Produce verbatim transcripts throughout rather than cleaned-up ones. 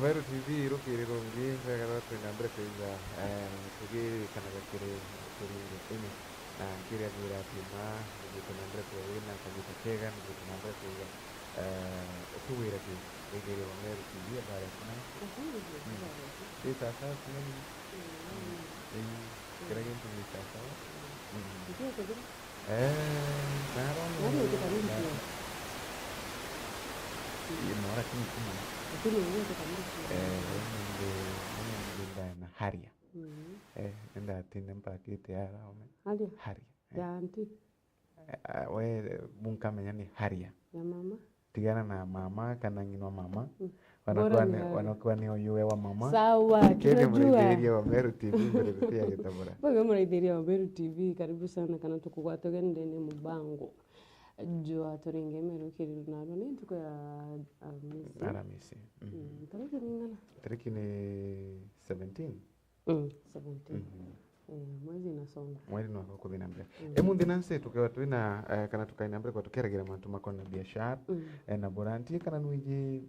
Meru T V, rukiri rungi, rwega rwa twina mbere kwigua, eh, tugirikanaga kiri, kiri ini, na nkiriathira ati ma, nithiite na mbere kwigua wina kagita kega, nithiite na mbere kwigua, eh, tugwira ki, withiria wa Meru T V, habari yaku na? Alhamdulillah, Mm. habari yaku? Ii sawa sawa, kweli? Mm, mm. Ii, kila gintu gi sawa sawa? Mm. Mm. Ndio, ndio. Eh, narona Nani utukanĩtie? Ii, no, lakini kuma. Lakini wewe utukanĩtie. Eh, mimi ndio, mimi ndio ndana haria. Mm. Eh, nenda atinde mpakite ara ome. Haria? Haria. Eh. Ya auntie? Eh, ah, we, bunkamenya ni haria. Ya mama? Tigana na mama kana ng'ina wa mama. Mm. Wanakuwa Bora ni, ni haria. Wanakuwa ni uyu we wa mama. Sawa, Kethia tunajua. Muraithiriria wa Meru T V mbere tutia gitabura. Bwega muraithiriria wa Meru T V, karibu sana kana tukugwata ugeni ndene mubango. Jua turinge Meru kiriru narua ni ntuku ya Aramisi. Aramisi. Mm. Mm, tariki ni ng'ana? Tariki ni seventeen. Mm, seventeen. Mhm. Eh, mwezi inasonga. Mweri no kuthi na mbere. Mm. Emunthi na nse tukewa twina, eh, kana tukaina mbere kwa tukeragira mantu makona biashara, Mm. eh, na boranti kana nwiji,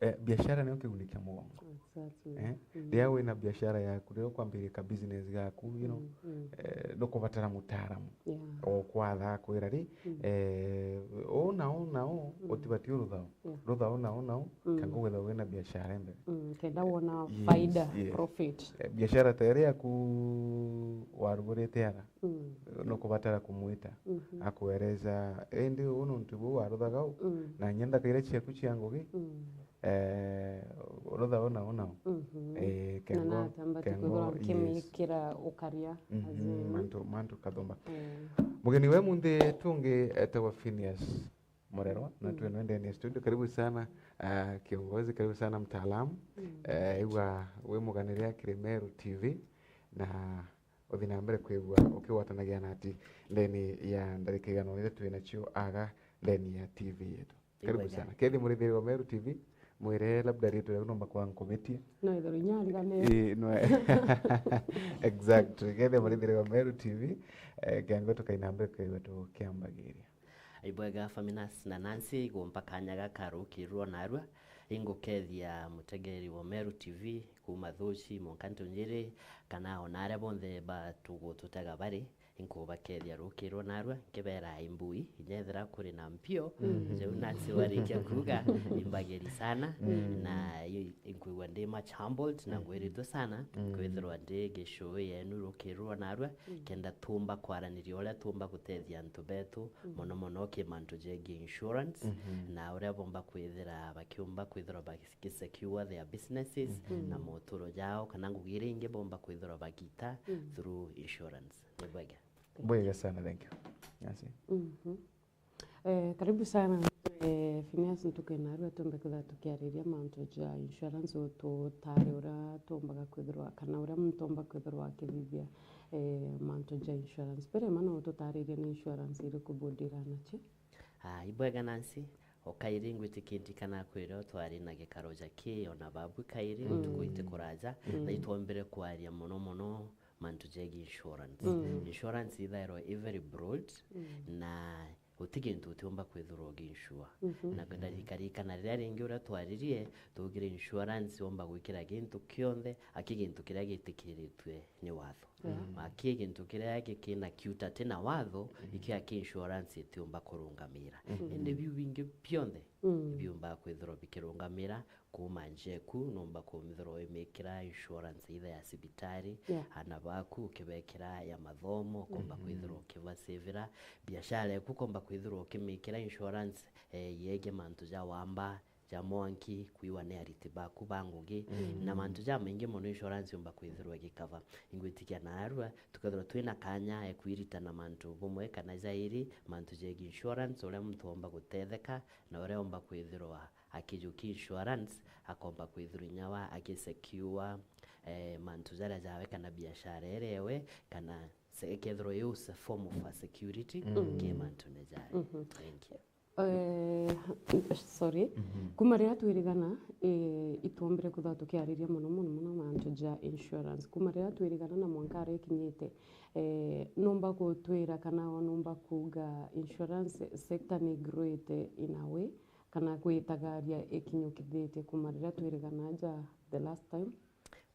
eh, biashara niyo kiguni kia mugongo. Exactly. Eh? Mm. Riria wina biashara yaku, riria ukwambiriria ka business gaku, you know, Mm, mm. eh, nukubatara mutaaramu. Yeah. Okwatha akwira ri, Mm. eh, uu na uu na uu, Mm. utibati uruthao. Yeah. Rutha uu na uu na uu, Mm. kanga withagwa wina biashara imbere. Mm, kenda wona Yes, faida, yes. profit. Eh, biashara ta iria yaku warugurite ara, Mm. nukubatara kumwita, Mhm. akuereza, indi uu nontu buu waruthaga uu, Mm. na nyenda kaira ciaku cia ngugi, Mm. eh, rutha uu na uu na uu. Mhm. Eh, Na kengo, natambati kengo, kwithirwa yes. nkimikira ukaria, Mhm, as in. mantu, mantu kathumba. Eh. Mugeni we munthi tungi etagwa Phineas Murerwa, na Mm. twino ndani ya studio. Karibu sana, ah, kiongozi, karibu sana mtaalamu. Mm. Eh, igua wi muganire akiri Meru T V, na uthi na mbere kwigua ukigwatanagia nati ndeni ya ndarika igana iria twi nacio aga ndeni ya T V yetu. Karibu Ibwega. sana. Kethi murithiri wa Meru T V, mwire labda ritwa riu nomba kwa nkubitie. No ithoro inya ariganire. Ii, no. Exactly. Kethi murithiri wa Meru T V, eh, kengo tukaina mbere kwigua tukiambagiria. Ibwega Faminas na Nancy, igumpa kanya gaka rukiri rwa narua, ingukethia mutegeri wa Meru T V, kuma Thuci, Monkanto Njiri, kana ona aria bonthe batugututega bari, inkubakethia rukiri rwa narua, nkibera imbui, inya ethira kuri na mpio, Mhm. jau Nancy warikia kuuga, imbagiri sana, Mm. na iyo inkwigua ndi much humbled, na Mhm. ngwiritwe sana, Mm. kwithirwa ndi gicuu yenu rukiri rwa narua, Mm. kenda tumba kwaraniria uria tumba gutethia antu betu, Mm. mono mono ki mantu jegie insurance, Mhm. na uria bomba kwithira bakiumba kwithirwa bakisecure their businesses, Mm. na moturo jao, kana ngugi iria ingi bomba kwithirwa bagita Mm. through insurance. Ni bwega. Bwega sana, thank you. Nancy. Mhm. Eh, karibu sana, eh, Phineas, ntuku ya narua tumbe kwithirwa tukiariria mantu ja insurance, ututare uria tumbaga kwithirwa, kana uria muntu omba kwithirwa akithithia, eh, mantu ja insurance. Mbere ma no ututaririe ni insurance iriku budi ira nacio? Ah, ibwega Nancy, o kairi ngwitikia ndikana kwira twari na gikaro ja ki ona babu kairi, Mm. ntuku iti kuraja, Mm. na itwombire kwaria mono mono mantu jegie insurance. Mm. Insurance ithairwa i very broad, Mm. na guti gintu utiumba kwithirwa ugi insure. Mhm. Na ndarikana riria ringi uria twaririe, twaugire insurance yomba gwikira gintu kionthe, aki gintu kiria gitikiritue ni watho. Yeah. Mm. Aki gintu kiria gikina kiuta ti na watho, Mm. iki aki insurance itiumba kurungamira. Mm. Indi biu bingi bionthe Mm. biumba kwithirwa bikirungamira kuma nja eku, nomba kumithirwa wimikira insurance either ya cibitari, Yeah. ana baku ukibekira ya mathomo, ukomba Mhm. kwithirwa ukibasivira, biashara eku ukomba kwithirwa ukimikira insurance, eh, yegie mantu ja wamba, ja mwanki, kwiwa ni ariti baku ba ngugi, Mm. na mantu jamaingi mono insurance yumba kwithirwa igikava. Ingwitikia narua, tukethirwa twina kanya e kwiritana mantu bumwe kana jairi, mantu jegie insurance, uria muntu omba gutetheka, na uria omba kwithirwa akijukia insurance, akomba kwithirwa inya wa akisecure, eh, mantu jaria jawe kana biashara iria ewe, kana se-, ikethirwa iu se-, form of a security, Mm. ki mantune jawe. Mhm. Thank you. Eh, sorry. Mhm. Kuma riria twirigana, eh, itwombire kwithirwa tukiariria mono, mono, mono mantu ja insurance. Kuma riria twirigana na mwanka aria ikinyite, eh, numba gutwira kana numba kuuga insurance sector ni growite in a way, kana kwitagaria ikinyukithitie kuma riria twirigana aja the last time?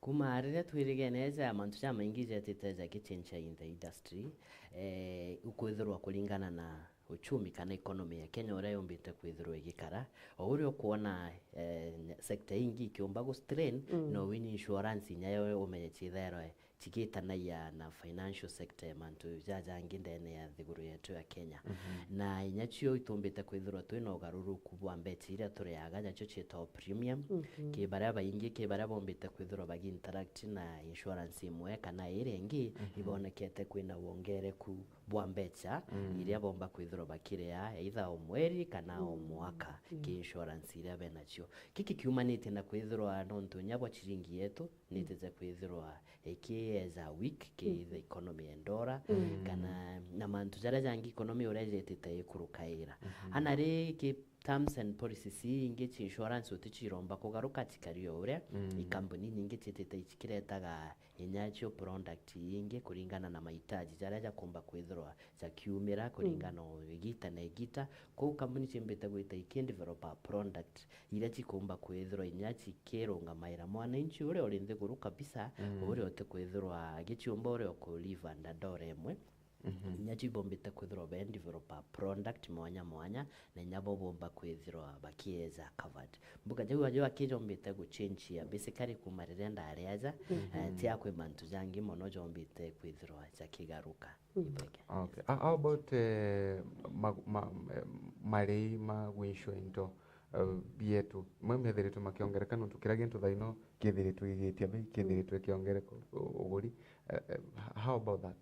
Kuma riria twirigene aja, mantu jamaingi jetite jagichenja in the industry. Eh, ukwithirwa kuringana na uchumi kana economy ya Kenya uria yumbite kwithirwa igikara, o uria ukwona eh, sector ingi ikiumba gu strain, mm, no win insurance inya yo umenye chithairwe chigitanagia na financial sector ya mantu jajangi ndene ya nthiguru yetu ya Kenya. Mhm. Na inya cio itumbite kwithirwa twina ugaruruku bwa mbecha iria turiaga, nacio cietagwo premium. Mhm. Ki baria baingi, ki baria bombite kwithirwa bagi interact na insurance imwe kana iria ingi, mhm, ibonekete kwina wongereku bwa mbecha, mm, iria bomba kwithirwa bakiria either o mweri kana o, mm, mwaka, mm, ki insurance iria benacio. Kiki kiumanite na kwithirwa nontu inya bwa chiringi yetu nitite kwithirwa iki as a week ki, mm, the economy and dollar, mm, kana na mantu jaria jangi economy uria jetite ikurukaira. Mhm. Ana ri ki terms and policies ingi chi insurance utichiromba kugaruka chikari o uria, mm, ikambuni nyingi chitite ichikiretaga inya cio product ingi kuringana na mahitaji jaria jakumba kwithirwa jakiumira kuringana, mm, o igita na igita. Kou kambuni cimbite gwita ikidevelop a product iria cikumba kwithirwa inya cikirungamaira mwananchi uria uri nthiguru kabisa, mm, uria utikwithirwa agiciumba uria uku live under dollar imwe. Mhm. Inya cio ibombite kwithirwa be develop a product mwanya mwanya, na inya bo bomba kwithirwa bakieza covered. Mbuga jau ajo akijombite guchenjia basically kuma riria ndari aja, mhm, eh, tia kwi mantu jangi mono jombite kwithirwa jakigaruka. Mhm. Ibwege. Okay. A- How about eh, ma, ma, eh, marei ma gwicua into eh, bietu? Mwe methiritwe makiongereka nontu kiria gintu thaino kithiritwe gigitia bei, kithiritwe kiongereka u- uguri. Eh, eh, h- how about that?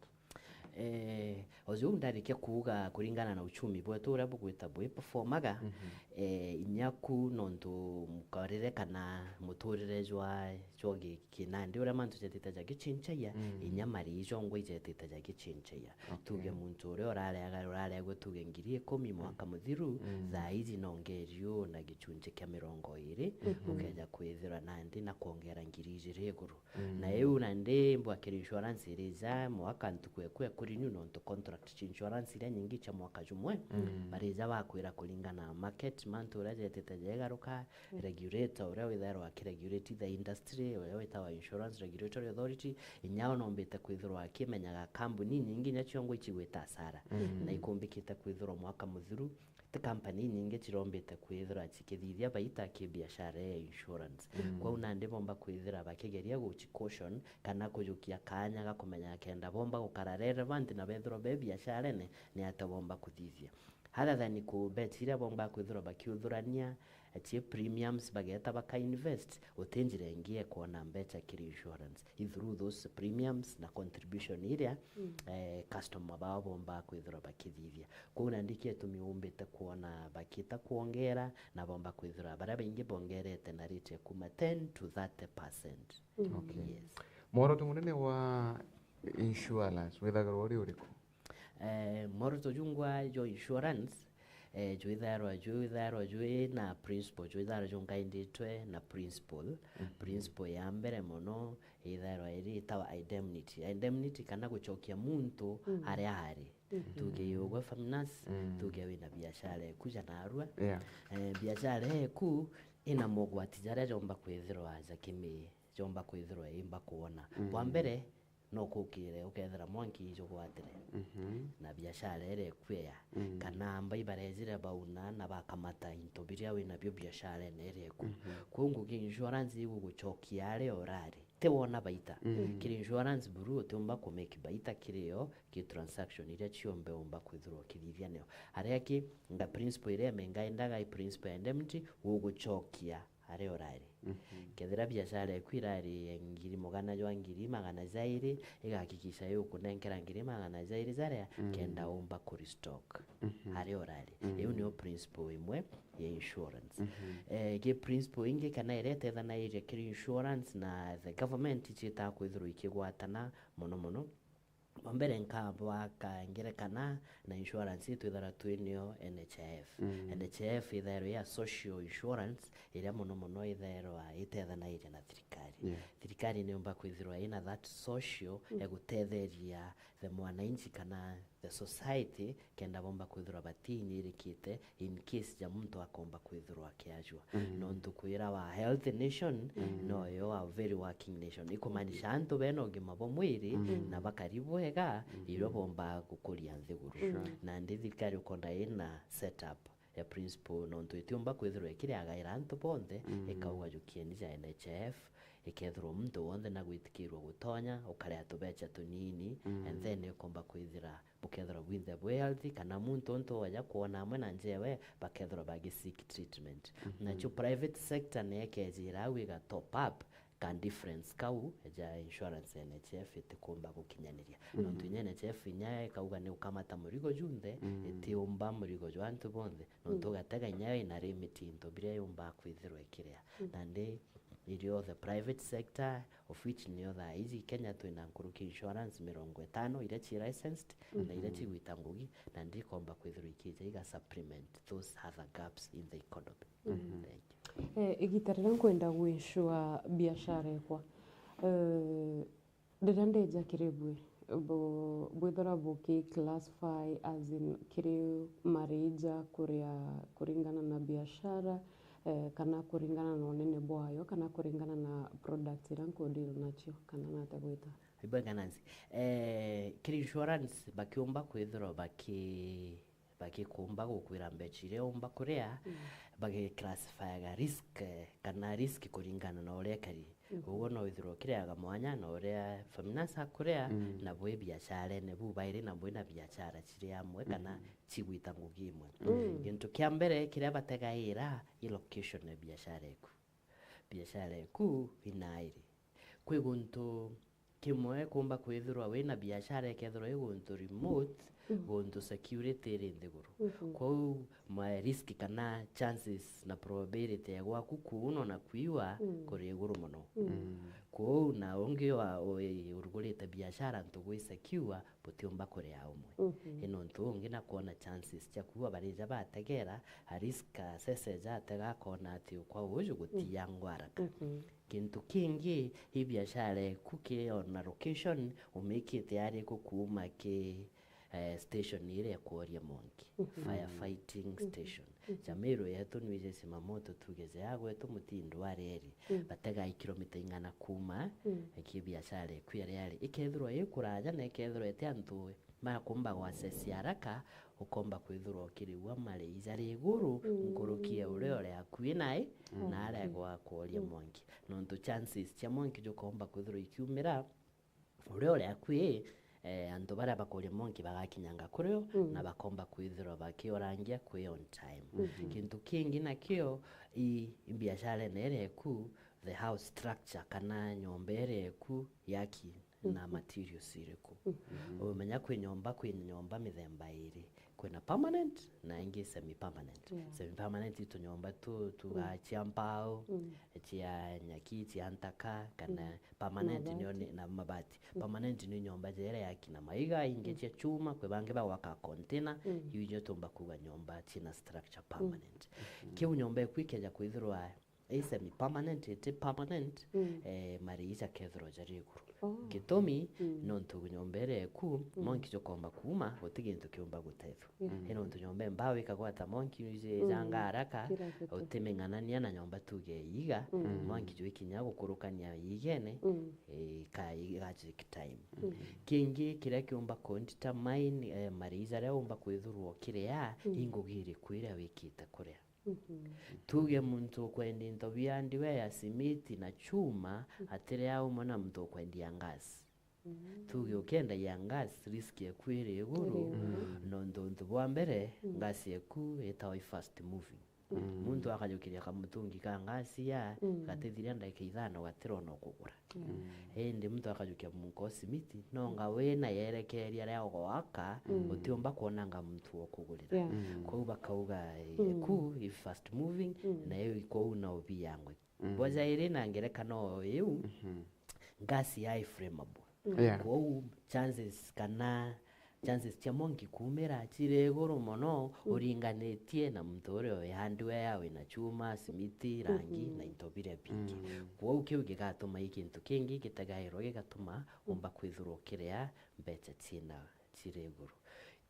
Eh, o jau ndarikia kuuga kuringana na uchumi bwetu uria bugwita bwi performaga, mhm, eh, inya ku nontu mukarire kana muturire jwa, jwa gi-, kinandi uria mantu jetite jagichinchagia, mm, inya marii jongwa ijetite jagichinchagia. Okay. Tuge muntu uria urareaga, urareagwe tuge ngiri ikumi mwaka muthiru, mm, thaa iji nongeriu na gichunchi kia mirongo iri, mhm, ukeja kwithirwa nandi na kwongera ngiri ijiri iguru. Mm. Na iu nandi mbwakira insurance irija mwaka ntuku eku ya kurenew nontu contract cia insurance iria nyingi cia mwaka jumwe, mm, barija bakwira kuringana na market, mantu uria jetite jegaruka, mm, regulator uria withairwa akiregulate the industry, uria witawa Insurance Regulatory Authority, inya o nombite kwithirwa akimenyaga kambuni nyingi inya ciongwa icigwita asara. Mm. Na ikumbikite kwithirwa mwaka muthiru ti company inyingi cirombite kwithira cikithithia baita ki biashara ya insurance. Mm. Kwou nandi bomba kwithira bakigeria guci caution kana kujukia kaanya ga kumenya kenda bomba gukara relevant na bethirwa be biasharene ni atia bomba kuthithia. Other than ku bet iria bomba kwithirwa bakiuthurania, eh, cie premiums bageta baka invest, guti njira ingi ya kuona mbecha kiri insurance. I through those premiums na contribution iria, mm, eh, customer bao bomba kwithirwa bakithithia. Kwou nandi kio gitumi umbite kwona bakita kwongera na bomba kwithirwa baria baingi bongerete na rate ya kuma ten to thirty percent. Mm. Okay. Yes. Mworoto munene wa insurance withagirwa uri uriku? Eh, mworoto jungwa jo insurance, eh, jwithairwa, jwithairwa jwi na principle, jwithairwa jungainditwe na principle. Mhm. Principle ya mbere mono ithairwa iri itawa indemnity. Indemnity kana gucokia muntu, mm, aria ari. Mhm. Tuge ugwe Faminas, mm, tuge wina biashara eku ja narua. Yeah. Eh, biashara eku ina mogwati jaria jomba kwithirwa jakimi, jomba kwithirwa imba kuona. Mm. Bwa mbere, no kukire ukethira mwanki ijugwatire. Mhm. Na biashara iria ikuea. Mm. Kana mbai barejire bauna na bakamata into biria winabio biasharene iria iku. Mhm. Kwou ngugi insurance igugucokia aria urari. Ti wona baita. Mm. Kiri insurance buru utiumba ku make baita kiri yo ki transaction iria ciombe umba kwithirwa ukithithia nio. Aria ki nga principle iria emenga endaga i principle ya indemnity, gugucokia aria urari. Mhm. Kethira biashara eku irari ya ngiri mugana jwa ngiri magana jairi, igahakikisha yukunenkera ngiri magana jairi jaria, mm, kenda umba ku restock, mhm, aria urari. Mm. Iu niyo principle imwe ya insurance. Mhm. Eh, ki principle ingi kana iria itethanairie kiri insurance na the government icitaa kwithirwa ikigwatana mono mono. Wa mbere nkabwaka ngerekana na insurance itwithagirwa twinio N H I F. Mm. N H I F ithairwa ya social insurance iria mono mono ithairwa itethanairia na thirikari. Yeah. Thirikari niumba kwithirwa ina that social, mm, ya gutetheria the mwananchi kana the society, kenda bomba kwithirwa batinyirikite in case ja muntu akomba kwithirwa akiajua. Mm. Nontu kwira wa healthy nation, mm, noyo a very working nation. Ikumaanisha antu bena ugima bwa mwiri, mm, na bakari bwega, mm, irio bomba gukuria nthiguru. Sure. Nandi thirikari ukonda ina set up ya principle, nontu itiumba kwithirwa ikiriagaira antu bonthe, mm, ikauga jukieni ja N H I F, ikethirwa muntu wonthe na gwitikirwa gutonya, ukarea tubecha tunini, mm, and then ikomba kwithira bukethirwa bwinthe bwi healthy, kana muntu untu oja kwona amwe na njewe, bakethirwa bagi seek treatment. Mhm. Nacho private sector ni ekejira au iga top up, ka difference kau ja insurance N H I F itikumba gukinyaniria. Mhm. Nontu inya N H I F inya ikauga ni ukamata murigo junthe, mm, itiumba murigo jwa antu bonthe. Nontu, mm, ugatega inya yo ina limit into biria yumba kwithirwa ikiria. Mm. Nandi irio the private sector, of which niyo thaa iji Kenya twina nkuruki insurance mirongo itano iria ci licensed, na iria, mhm, cigwita ngugi, na ndikomba kwithirwa ikija iga supplement those other gaps in the economy. Mhm. Thank you. Eh, igita riria nkwenda gwinsure biashara ekwa, eh, riria ndeja kiri bwi, bu-, bwithirwa buki classify as in kiri marija kuria kuringana na biashara, eh, kana kuringana na unene bwayo, kana kuringana na product iria nkudeal nacio, kana nata gwita? Ibwega Nancy. Eh, kiri insurance bakiumba kwithirwa baki-, bagikumba gukwira mbecha iria umba kuria, mm, bagiclassifyaga risk, eh, kana risk kuringana na uria ikari. Mhm. Koguo no withirwa ukiriaga mwanya na uria Faminas akuria, mm, na bwi biasharene bubairi na bwina biashara ciri amwe kana, mhm, cigwita ngugi imwe. Mm. Gintu kia mbere kiria bategaira i location ya biashara eku. Biashara eku inairi. Kwi guntu kimwe kumba kwithirwa wina biashara ikethirwa i guntu remote, mm, guntu security iri nthiguru. Mhm. Kwou ma risk kana chances na probability ya gwaku kuunwa na kwiwa, mm, kuri iguru mono. Mm. Kwou na ungi wa, ui-, urugurite biashara ntugu i secure, butiumba kuria umwe. Mhm. I nontu ungi na kwona chances cia kuua barija bategera, a risk assessor jatega akona ati ukwa uju, mm, gutiangwa haraka. Mhm. Kintu kingi, i biashara eku ki ona location umikite ari ku kuuma ki, eh, station iria ya kuoria monki, mhm, firefighting, mhm, station. Mhm. Jamairu yetu nwije Zimamoto tuge ja gwetu Mutindo wa reri, mm, bategai kilomita ing'ana kuuma, mm, ki biashara eku yaria ari. Ikethirwa i kuraja na ikethirwa iti antu makumba gwaccess haraka, ukomba kwithirwa ukiriua mariji ari iguru, mm, nkuruki ya uria uri akui nai, mm, na aria, mm, gwakuoria, mm, monki. Nontu chances cia monki jukomba kwithirwa ikiumira uria uri akui, eh, antu baria bakuoria monki bagakinyanga kurio, mm, na bakomba kwithirwa bakiorangia kwi on time. Mhm. Kintu kingi nakio, i, i biashara ene iria eku, the house structure kana nyomba iria eku yaki na, mhm, materials iriku. Mhm. Umenya kwi nyomba, kwi nyomba mithemba iri. Kwina permanent na ingi semi permanent. Yeah. Semi permanent i tunyomba tu, tuga, mm, cia mbao, mm, cia nyaki, cia ntaka, kana, mm, permanent nio ni, mabati, na mabati. Mm. Permanent ni nyomba jere yaki na maiga, ingi, mm, cia chuma, kwi bangi bagwaka container, mm, iu inyo tumba kuga nyomba cina structure, mm, permanent. Mhm. Kiu nyomba iku ikeja kwithirwa i semi permanent, iti permanent, mm, eh, mariji jakethirwa jari iguru. Oh. Gitumi, mm, nontu nyomba iria eku, mm, monki jukomba kuuma, guti gintu kiumba gutethua. Yeah. Mm. I nontu nyomba imbao ikagwata monki, iji, mm, janga haraka, kila kitu. Utiming'anania na nyomba tuge iga, mm, monki jwikinya gukurukania igene, mm, eh, ka iga take time. Mm. Kingi kiria kiumba ku determine, eh, mariji jaria umba kwithirwa ukiria, mm, i ngugi iriku iria wikite kuria. Mhm. Tuge muntu ukwendia into bia ndiwe ya simiti na chuma, mhm, atiria umwe na muntu ukwendia gas. Mhm. Tuge ukiendagia gas, risk eku iri iguru, iri iguru, nontu untu bwa mbere, mhm, gas eku itawa i fast moving. Mhm. Muntu akajukiria kamutungi ka gas ya, mhm, gatithiria ndagika ithano gatirona ukugura. Mm. Indi muntu akajukia munka o simiti, nonga wina yerekeria ria gwaka, mm, utiumba kwonanga muntu wa kugurira. Yeah. Mm. Kwou bakauga, eh, mm, eku i fast moving, mm, na yo ikou na ubiangwe. Mm. Boja iri na ngerekano o iu, mhm, gas ya i flammable. Mm. Yeah. Kwou chances kana Chances cia mwanki kuumira ciri iguru mono, mm, uringanitie na muntu uria uyandiwe ya wina chuma, simiti, rangi, mhm, na into biria bingi. Mm. Kwou kiu gigatuma i kintu kingi gitegairwa gigatuma umba kwithirwa ukiria mbecha ciina ciri iguru.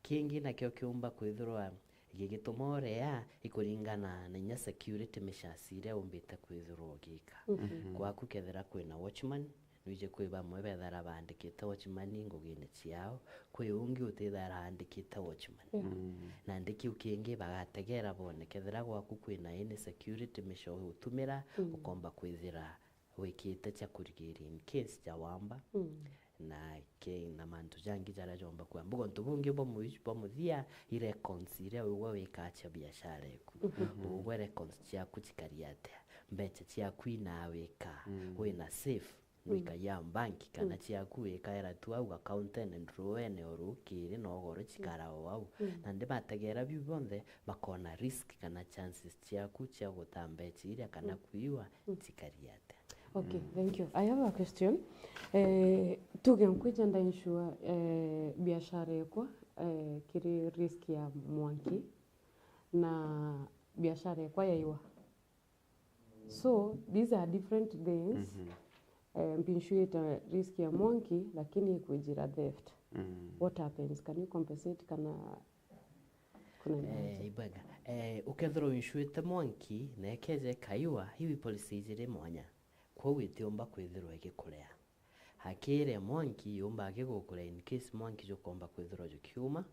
Kingi nakio kiumba kwithirwa gigituma uria ikuringana na inya security measures iria umbite kwithirwa ugika. Mhm. Mhm. Kwaku kethira kwina watchman, nwiji kwi bamwe bethara baandikite watchman ngugine ciao, kwi ungi utithara aandikite watchman. Yeah. Mm. Nandi kiu kingi bagategera bone kethira gwaku kwina any security measure utumira, mm, ukomba kwithira wikite cia kurigiria in case ja wamba. Mm. Na ke, na mantu jangi jaria jomba kwamba. Gontu bungi bwa mwi-, bwa muthia, i records iria ugwa wikaa cia biashara eku. Mhm. Ugwe records ciaku cikari atia? Mbecha ciaku inaa wika, mm, wina safe, mm, wikagia mbanki kana, mm, ciaku wikaira tu au accounten drawerene o rukiri na ugoro cikara o au. Mm. Nandi bategera biu bionthe, bakona risk kana chances ciaku cia guta mbecha iria kana, mm, kwiwa, mm, cikari atia. Okay, mm, thank you. I have a question. Eh, tuge nkwija nda insure, eh, biashara ekwa, eh, kiri risk ya mwanki na biashara ekwa yaiwa. So, these are different things. Mhm. Eh, mbinsurite risk ya mwanki, lakini ikwijira theft. Mm. What happens? Can you compensate kana kuna Eh, imagine? Ibwega. Eh, ukethirwa uinsurite mwanki na ekeja ikaiwa, iu i policy ijiri mwanya. Kwou itiumba kwithirwa igikurea. Akiri mwanki yumba akigukurea in case mwanki jukomba kwithirwa jukiuma,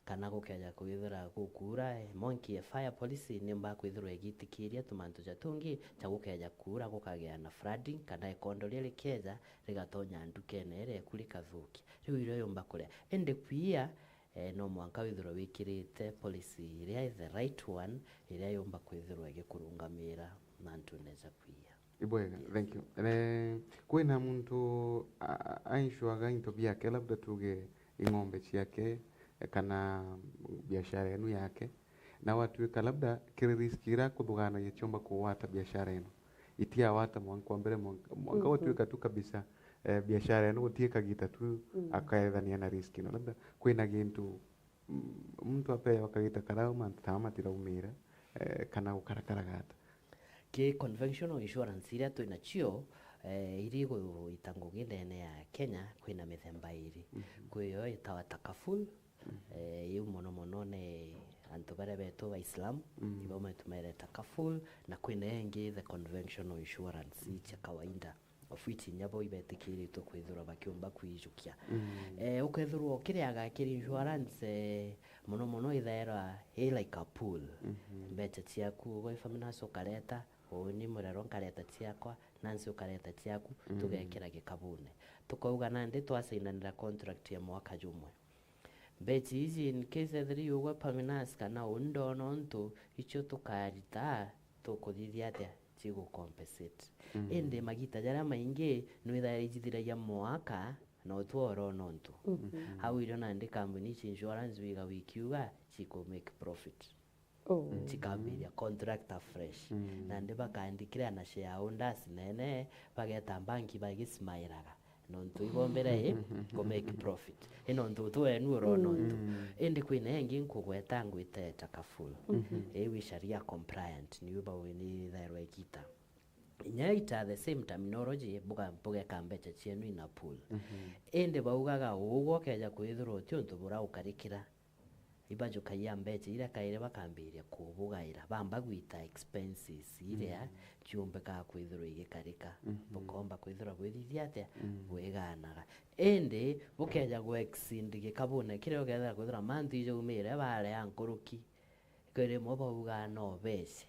kana gukeja kwithira gukuura, eh, mwanki ya fire policy niumba kwithirwa igitikiria tumantu ja tungi ja gukeja kuura gukagia na flooding, kana ikondo riria rikeja rigatonya ndukene iria eku rikathukia. Riu irio yumba kurea. Indi kwiya, eh, no mwanka withirwe wikirite policy iria i the right one, iria yumba kwithirwa igikurungamira mantune ja kwiya. Ibwega, yes, thank you. Eh, kwina muntu a-, a-, ainsuaga into biake, labda tuge ing'ombe ciake, eh, kana biashara yenu yake, na watwika labda kiri risk iria akuthuganagia ciumba kugwata biashara ino, itiawata mwanka wa mbere, mwanka, mwanka, mhm, watwika tu kabisa, eh, biashara ino gutikagita tu, mm, akaethania na risk ino. Labda kwina gintu, mm, muntu apewa kagita karau mantu taa matiraumira, eh, kana gukarakaraga ata? Ki conventional insurance iria twinacio, eh, iri igwita ngugi ndene ya Kenya, kwina mithemba iri. Mhm. Kwi yo itawa Takaful, mhm, eh, iu mono mono ni antu baria betu Baislam, mhm, ibo metumaire Takaful, na kwina ingi the conventional insurance, mhm, cia kawaida, of which inya bo ibetikiritwe kwithirwa bakiumba kwijukia. Mm. Eh, ukethirwa ukiriaga kiri insurance, eh, mono mono ithairwa i like a pool. Mhm. Mbecha ciaku, ugwe Faminas ukareta, uni Murero nkareta ciakwa, Nancy ukareta ciaku, mm, tugekira gikabune. Tukauga nandi twasainanira contract ya mwaka jumwe. Mbecha iji, in case ethira iugwe Faminas kana uni ndona untu, icio tukarita, tukuthithia atia? Cigucompensate. Mm. Indi magita jaria maingi nwithaira ijithiragia mwaka na utworo nontu. Mhm. Au irio nandi kambuni ici insurance wiga wikiuga ciku make profit. Oh. Cikambiria contract afresh. Mm. Nandi bakaandikira na shareholders nene, bageta mbanki bagismairaga. Nontu igombere i ku make profit. I nontu tu wenu urona untu. Mm. Indi kwina ingi nkugweta ngwite Takaful. Mhm. Iu i sharia compliant, niu bau ni ithairwa igita. Inya ita the same terminology, buga, bugeka mbecha cienu in a pool. Mhm. Indi baugaga ugwe ukeja kwithirwa uti untu buraukarikira. Ibajukagia mbecha iria kairi bakambiria kubugaira, bamba gwita expenses iria, mm, ciumbikaga kwithirwa igikarika. Mhm. Bukomba kwithirwa bwithithia atia? Mm. Bwiganaga. Indi bukeja gu exceed gikabune kiria ukethira kwithirwa mantu ijaumire baria nkuruki, kwi rimwe baugaa no bece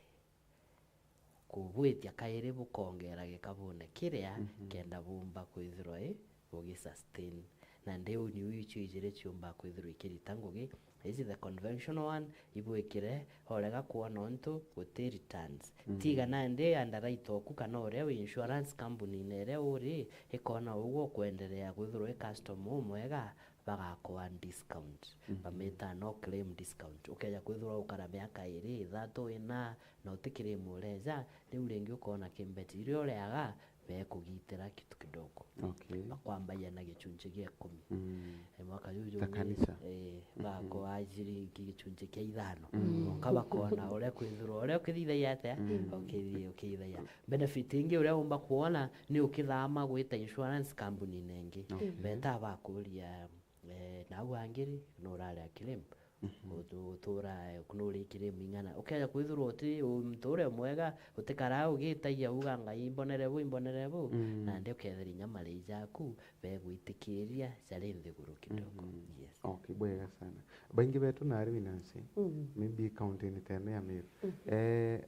kubwitia kairi bukongera gikabune kiria, mhm, kenda bumba kwithirwa i bugisustain. Na ndiu niu icio ijiri ciumba kwithirwa ikirita ngugi. Ici the conventional one, ibwikire, orega kwona untu guti returns. Mhm. Tiga nandi underwriter oku kana uria wi insurance company-ini iria uri, ikona ugwe ukwenderea kwithirwa wi customer umwega, bagakwa discount. Mhm. Bamita no claim discount. Ukeja kwithirwa ukara miaka iri, ithatu, ina, na uti claim ureja, riu ringi ukona kimbeti iria ureaga, bekugitira kitu kidogo. Okay. Bakwambagia na gicunci gia ikumi. Mm. Eh, mwaka juju ta jungi, kanisa. Eh, mm-hmm, bakoa ciringi gicunci kia ithano. Mm. Mwanka bakona uria kwithirwa, uria ukithithagia atia, mm, ukithii-, ukithithagia. Benefit ingi uria umba kwona ni ukithama gwita insurance company-ini ingi. Okay. Beta bakuria, eh, nau angiri, nuraria claim. Mhm. Utu-, utura, eh, nuri claim ing'ana. Ukeja kwithirwa uti, u-, muntu uria mwega, utikaraa ugitagia uga, "Ngai, imbonere bu, imbonere bu." Mm. Nandi ukethira inya marei jaku, begwitikiria jari nthiguru kidogo. Mhm. Yes. Okay, bwega sana. Baingi betu nari winansi, mm, maybe county-ini tene ya Meru. Mhm. Eh,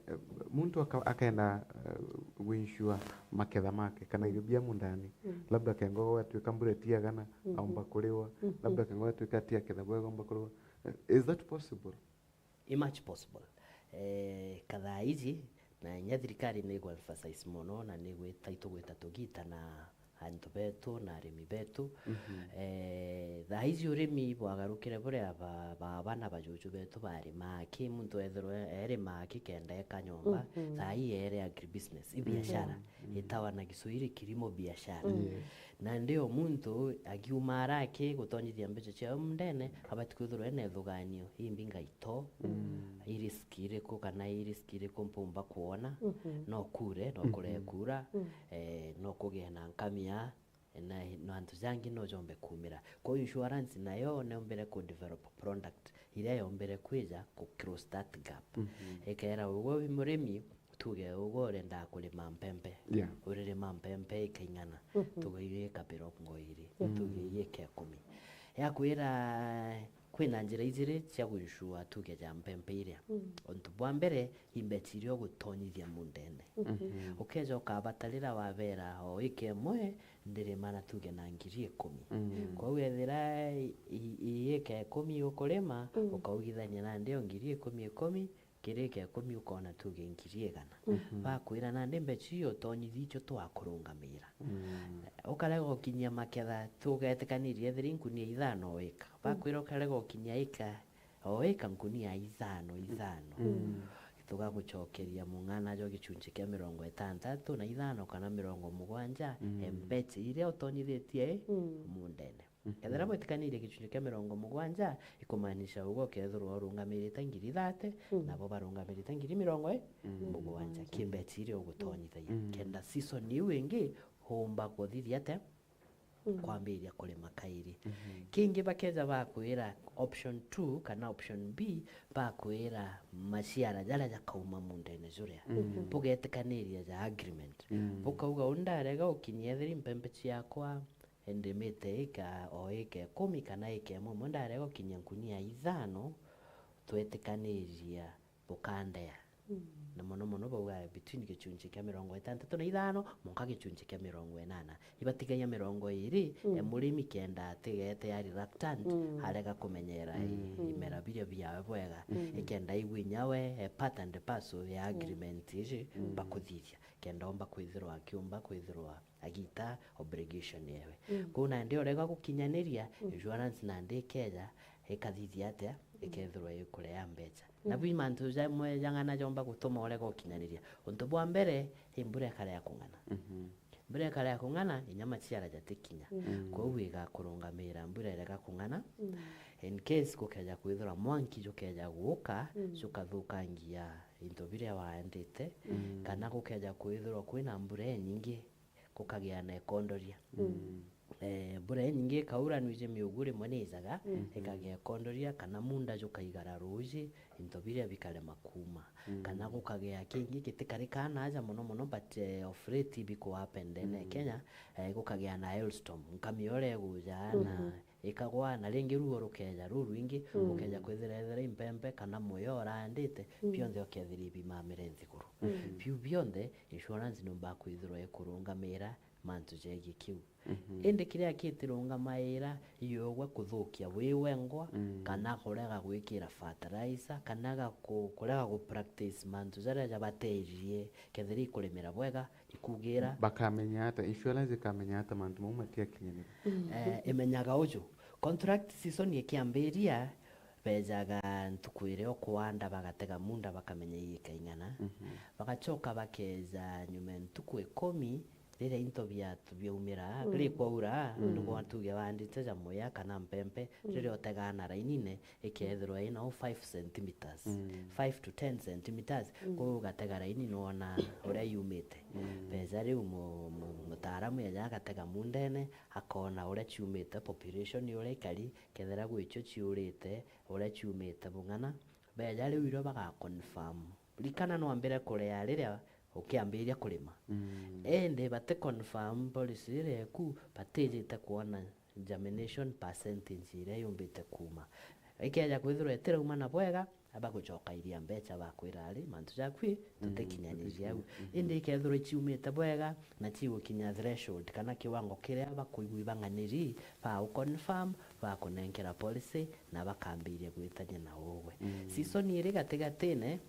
muntu aka-, akenda, eh, gwinsure maketha make, kana irio bia mundani, mm, labda kengo gwatuika mbura itiagana, mhm, aumba kuriwa, mhm, labda kengo gwatuika atiaketha bwega, aumba kuriwa. Eh, is that possible? I much possible. Eh, kathaa iji, na inya thirikari ni igwa emphasize mono, na ni igwita, itugwita tugita na antu betu na arimi betu. Mhm. Eh, thaa iji urimi bwagarukire buria ba-, baba na bajuju betu barimaa ki, muntu ethirwa e-, erimaa ki kenda eka nyomba, mhm, thaa ii ere agribusiness, i biashara. Mhm. Itawa na Kiswahili kilimo biashara. Mhm. Yes. Nandi o muntu agiuma ara aki gutonyithia mbeca ciao mundene, abati kwithirwa ena ithuganio, imbi ngaito, mm, i risk iriku kana i risk iriku mpumba kwona, mhm, no kure, no kure, mhm, kura, mm, eh, no kugie na nkamia, na, na antu jangi no jombe kumira. Kwou insurance nayo neombire ku develop product iria yombire kwija ku close that gap. Mhm. Ikera ugwe wi murimi, tuge ugwe urenda kurima mpempe. Yeah. Uririma mpempe ika ing'ana, mhm, tuge ika mirongo iri, mm, tuge ika ikumi. Yakwira kwina njira ijiri cia gwinsure tuge ja mpempe iria. Mm. Untu bwa mbere, i mbeca iria ugutonyithia mundene. Mhm. Mhm. Ukeja ukabatarira wabera o ika imwe, ndirima na tuge na ngiri ikumi. Mm. Kwou ethira i, i, i ika ikumi ukurima, mm, ukaugithania nandi o ngiri ikumi ikumi, kiri ika ikumi ukona tuge ngiri igana. Mhm. Bakwira nandi mbeca iu utonyithia icio twakurungamira. Mm. Ukarega ukinyia maketha, tugetikanirie ethira i nkunia ithano o ika. Mm. Bakwira ukarega ukinyia ika o ika nkunia ithano, ithano. Mm. Tugagucokeria mung'ana jwa gicunci kia mirongo itantatu na ithano kana mirongo mugwanja, mm, e mbeca iria utonyithitie, mm, mundene. Mhm. Kethira bwetikanirie gicunci kia mirongo mugwanja, ikumaanisha ugwe ukethirwa urungamirite ngiri thate, mm, nabo barungamirite ngiri mirongo i, mm, mugwanja. Ki mbeca iria ugutonyithagia. Mm. Kenda season iu ingi, umba kuthithia atia? Mm. Kwambiria kurima kairi. Mhm. Kingi bakeja bakwira option two kana option B, bakwira maciara jaria jakauma mundene juria. Mhm. Bugetikaniria ja agreement. Mm. Bukauga, u ndarega ukinyia ethira i mpempe ciakwa ndimite ika o ika ikumi kana ika imwe imwe, ndarega ukinyia nkunia ithano, twetikaniria bukandea. Mm. Na mono mono bauga between gicunci kia mirongo itantatu na ithano mwanka gicunci kia mirongo inana. Ibatigagia mirongo iri, mm, e murimi kenda atigete ari reluctant, mm, arega kumenyera i-, mm, imera biria biawe bwega. Mm. Ikenda aigua inya we e part and parcel ya, mm, agreement iji, mm, bakuthithia. Kenda omba kwithirwa akiumba kwithirwa agita obligation yewe. Mm. Kwou nandi urega gukinyaniria, mm, insurance nandi ikeja, ikathithia atia? Mm. Ikethirwa ikurea mbeca. Mm. Na bwi mantu jamwe jang'ana jomba gutuma urega gukinyaniria. Untu bwa mbere, i mbura ikarea kung'ana. Mhm. Mbura ikarea kung'ana, inya maciara jatikinya. Mm. Kwou igakurungamira mbura irega kung'ana. Mm. In case gukeja kwithirwa mwanki jukeja guka, mm, jukathukangia into biria waandite, mm, kana gukeja kwithirwa kwina mbura inyingi, gukagia na ikondoria. Mm. Eh, mbura inyingi ikaura, nwiji miugu rimwe niijaga, mm, ikagia ikondoria, kana munda jukaigara ruuji, into biria bikarema kuuma. Mm. Kana gukagia kingi gitikarikaa naaja mono mono, but, eh, of late ibiku happen ndene, mm, Kenya, eh, gukagia na hailstorm, nkamia uria iguja na, mhm, ikagwa, na ringi ruo rukeja rurwingi, mm, ukeja kwithira ethira i mpempe kana muyo uraandite, mm, bionthe ukethira ibimamire nthiguru. Mm. Biu bionthe, insurance niumba kwithirwa ikurungamiira mantu jegie kiu. Mhm. Indi kiria kitirungamaira, iugwe kuthukia wi wengwa, mm, kana kurega gwikira fertilizer, kana ga ku-, kurega ku practice mantu jaria jabaterie kethira ikurimira bwega, ikugira. Bakamenya ata, insurance ikamenya ata mantu mau matiakinyanira? Mm. Eh, imenyaga uju. Contract season ikiambiria, bejaga ntuku iria ukuanda, bagatega munda, bakamenya iika ing'ana. Mhm. Bagacoka bakeja nyuma ya ntuku ikumi, riria into bia-, biaumira, mm, ri kwaura, mm, nigwa tuge waandite ja muya kana mpempe, mm, riria utegaa na rainine, ikethirwa ina o five centimeters, mm, five to ten centimeters, mm, kwou ugatega raini nwona uria yumite. Mm. Beja riu mu-, mu-, mutaaramu eja agatega mundene, akona uria ciumite, population uria ikari, kethira gwicio ciurite, uria ciumite bung'ana, beja riu irio baga confirm. Rikana nwambire kurea riria ukiambiria kurima. Mm. Indi bati confirm policy iria eku, batijite kwona germination percentage iria yumbite kuuma. Ikeja kwithirwa itirauma na bwega, abagucokairia mbeca bakwira ari, mantu jaku ii, mm, tutikinyanirie au. Mhm. Indi ikethirwa iciumite bwega na cigukinya threshold kana kiwango kiria bakuigua ibang'aniri, ba confirm, bakunenkera policy na bakambiria gwitania na ugwe. Mm. Season iri gatigatine,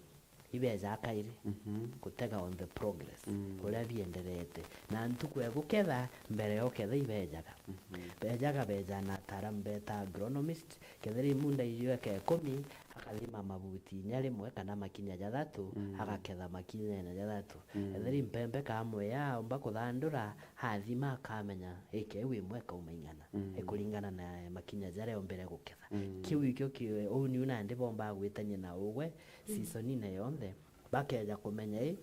ibeja kairi, mhm, gutega on the progress, mm, uria bienderete. Na ntuku ya guketha, mbere ya uketha ibejaga. Mhm. Bejaga, beja na ataaramu beta agronomist, kethira imunda irio eka ikumi, akathima mabuti inya rimwe kana makinya jathatu, mm, agaketha makinya ina jathatu. Mm. Kethira impempe kamwe yaomba kuthandura, athima akamenya ika iu imwe ikauma ing'ana. Mm. Ikuringana na makinya jaria ombire guketha. Mm. Kiu ikio ki-, uu niu nandi bomba gwitania na ugwe, mm, season-ine yonthe, bakeja kumenya i,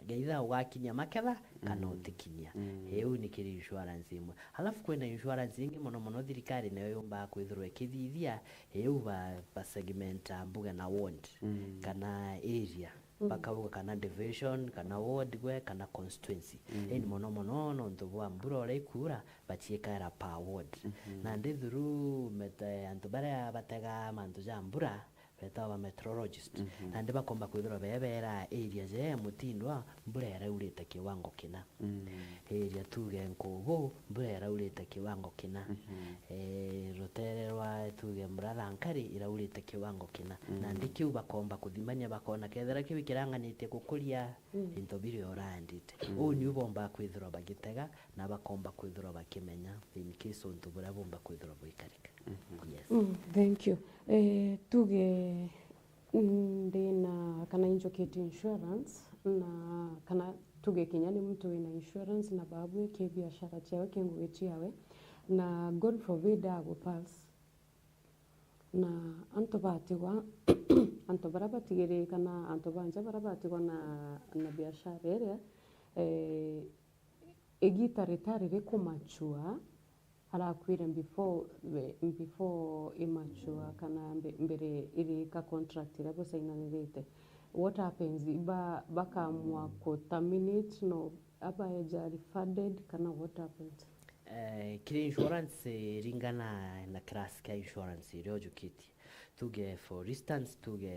either ugakinyia maketha kana, mm, utikinyia. Mm. Iu ni kiri insurance imwe. Alafu kwina insurance ingi mono mono thirikari nayo yumbaga kwithirwa ikithithia, iu ba, ba segmenta mbuga na ward, mm, kana area. Mm. Bakauga kana division, kana ward gwe, kana constituency. Mm. Indi mono mono nontu bwa mbura uria ikuura, baciikaira per ward. Mhm. Nandi through met-, antu baria bategaa mantu ja mbura, betagwa ba meteorologist. Mhm. Nandi bakomba kwithirwa bebeera area je mutindwa mbura iraurite kiwango kina. Mm. Area tuge Nkubu, mbura iraurite kiwango kina. Mhm. Eh, rutere rwa tuge Murathankari iraurite kiwango kina. Mm. Nandi kiu bakomba kuthimania bakona kethira kiu kirang'anitie gukuria, mm, into biria uraandite. Mm. Uu niu bomba kwithirwa bagitega na bakomba kwithirwa bakimenya in case untu buria bumba kwithirwa bwikarika. Mhm. Yes. Mm, thank you. Eh, tuge, mm, ndi na, kana injukite insurance, na kana tuge kinya ni muntu wina insurance na baabwe ki biashara ciawe, ki ngugi ciawe, na God forbid agu pass. Na antu batigwa, antu baria batigiri kana antu ba nja baria batigwa na, na biashara iria, eh, igita ritari rikumachua, arakwire before, before imachua kana mbe-, mbere irika contract iria busainanirite. What happens? Ba-, bakaamua ku terminate, no, abaeja refunded kana what happens? Eh, kiri insurance, eh, ringana na class kia insurance iria ujukitie. Tuge for instance, tuge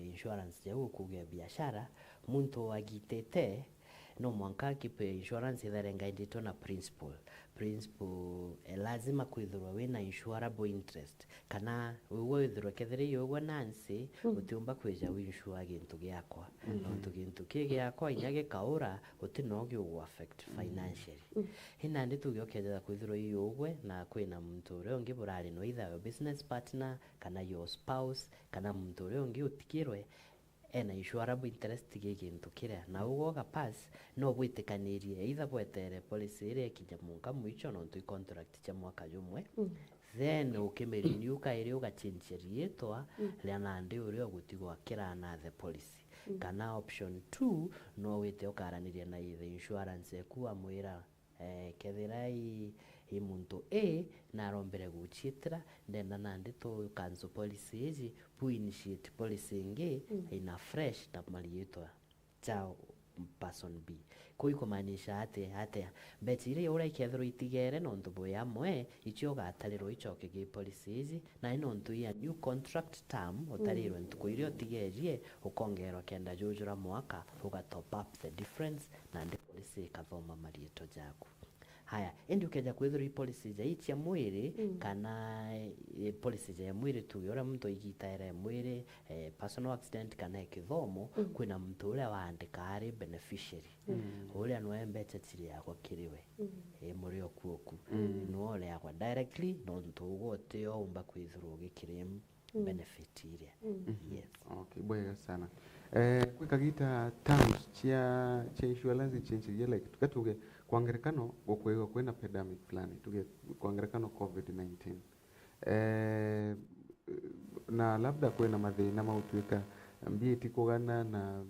insurance jau ukuge biashara, muntu agitite, no mwanka keep insurance itharengainditwe na principal. Principal, eh, lazima kwithirwa wina insurable interest. Kana ugwe withirwe kethira i ugwe Nancy, mm, utiumba kwija winsure gintu giakwa. Mm. Nontu gintu ki giakwa inya gikaura, guti no giugu affect, mm, financially. Mm. Inandi tuge ukethira kwithirwa i ugwe na kwina muntu uria ungi burari no either your business partner, kana your spouse, kana muntu uria ungi utigirwe, ena insurable interest gi gintu kiria, na ugwe uga pass, no bwitikanirie either bwetere policy iria ikinya mwanka mwicho nontu i contract cia mwaka jumwe, mm, then ukimirenew kairi ugachenjia riitwa, mm, ria nandi uria ugutigwa akira na the policy. Mm. Kana option two, no wite ukaraniria na the insurance eku amwira, eh, kethira i, i muntu A na arombire guchiitira, ndenda nandi tu cancel policy iji, bu initiate policy ingi, mm, ina fresh na mariitwa ja person B. Kuu ikumaanisha ati, atia? Mbecha iria uria ikethirwa itigere nontu bwi amwe, icio ugatarirwa icoke gi policy iji, na i nontu i a new contract term, utarirwe, mm, ntuku iria utigerie, ukongerwa kenda jujura mwaka, uga top up the difference, nandi policy ikathoma mariitwa jaku. Haya, indi ukeja kwithirwa i policy ja i cia mwiri, mm, kana, eh, policy ja mwiri tuge uria muntu igitaira mwiri, eh, personal accident kana e kithomo, mm, kwina muntu uria waandika ari beneficiary. Mm. Uria nwe mbecha chiriagwa kiri we. Mm. Eh, muri oku oku. Mm. Nwe ureagwa directly, nontu ugwe uti o umba kwithirwa ugiclaim, mm, benefit iria. Mm. Mhm. Yes. Okay, bwega sana. Eh, kwi kagita terms cia, cia insurance ichenjagia, like, tuge, tuge, Kwa ngerekano, gukwigwa kwina pandemic fulani, tuge kwa ngerekano covid nineteen. Eh, na labda kwina mathina ma gutuika mbia itikugana na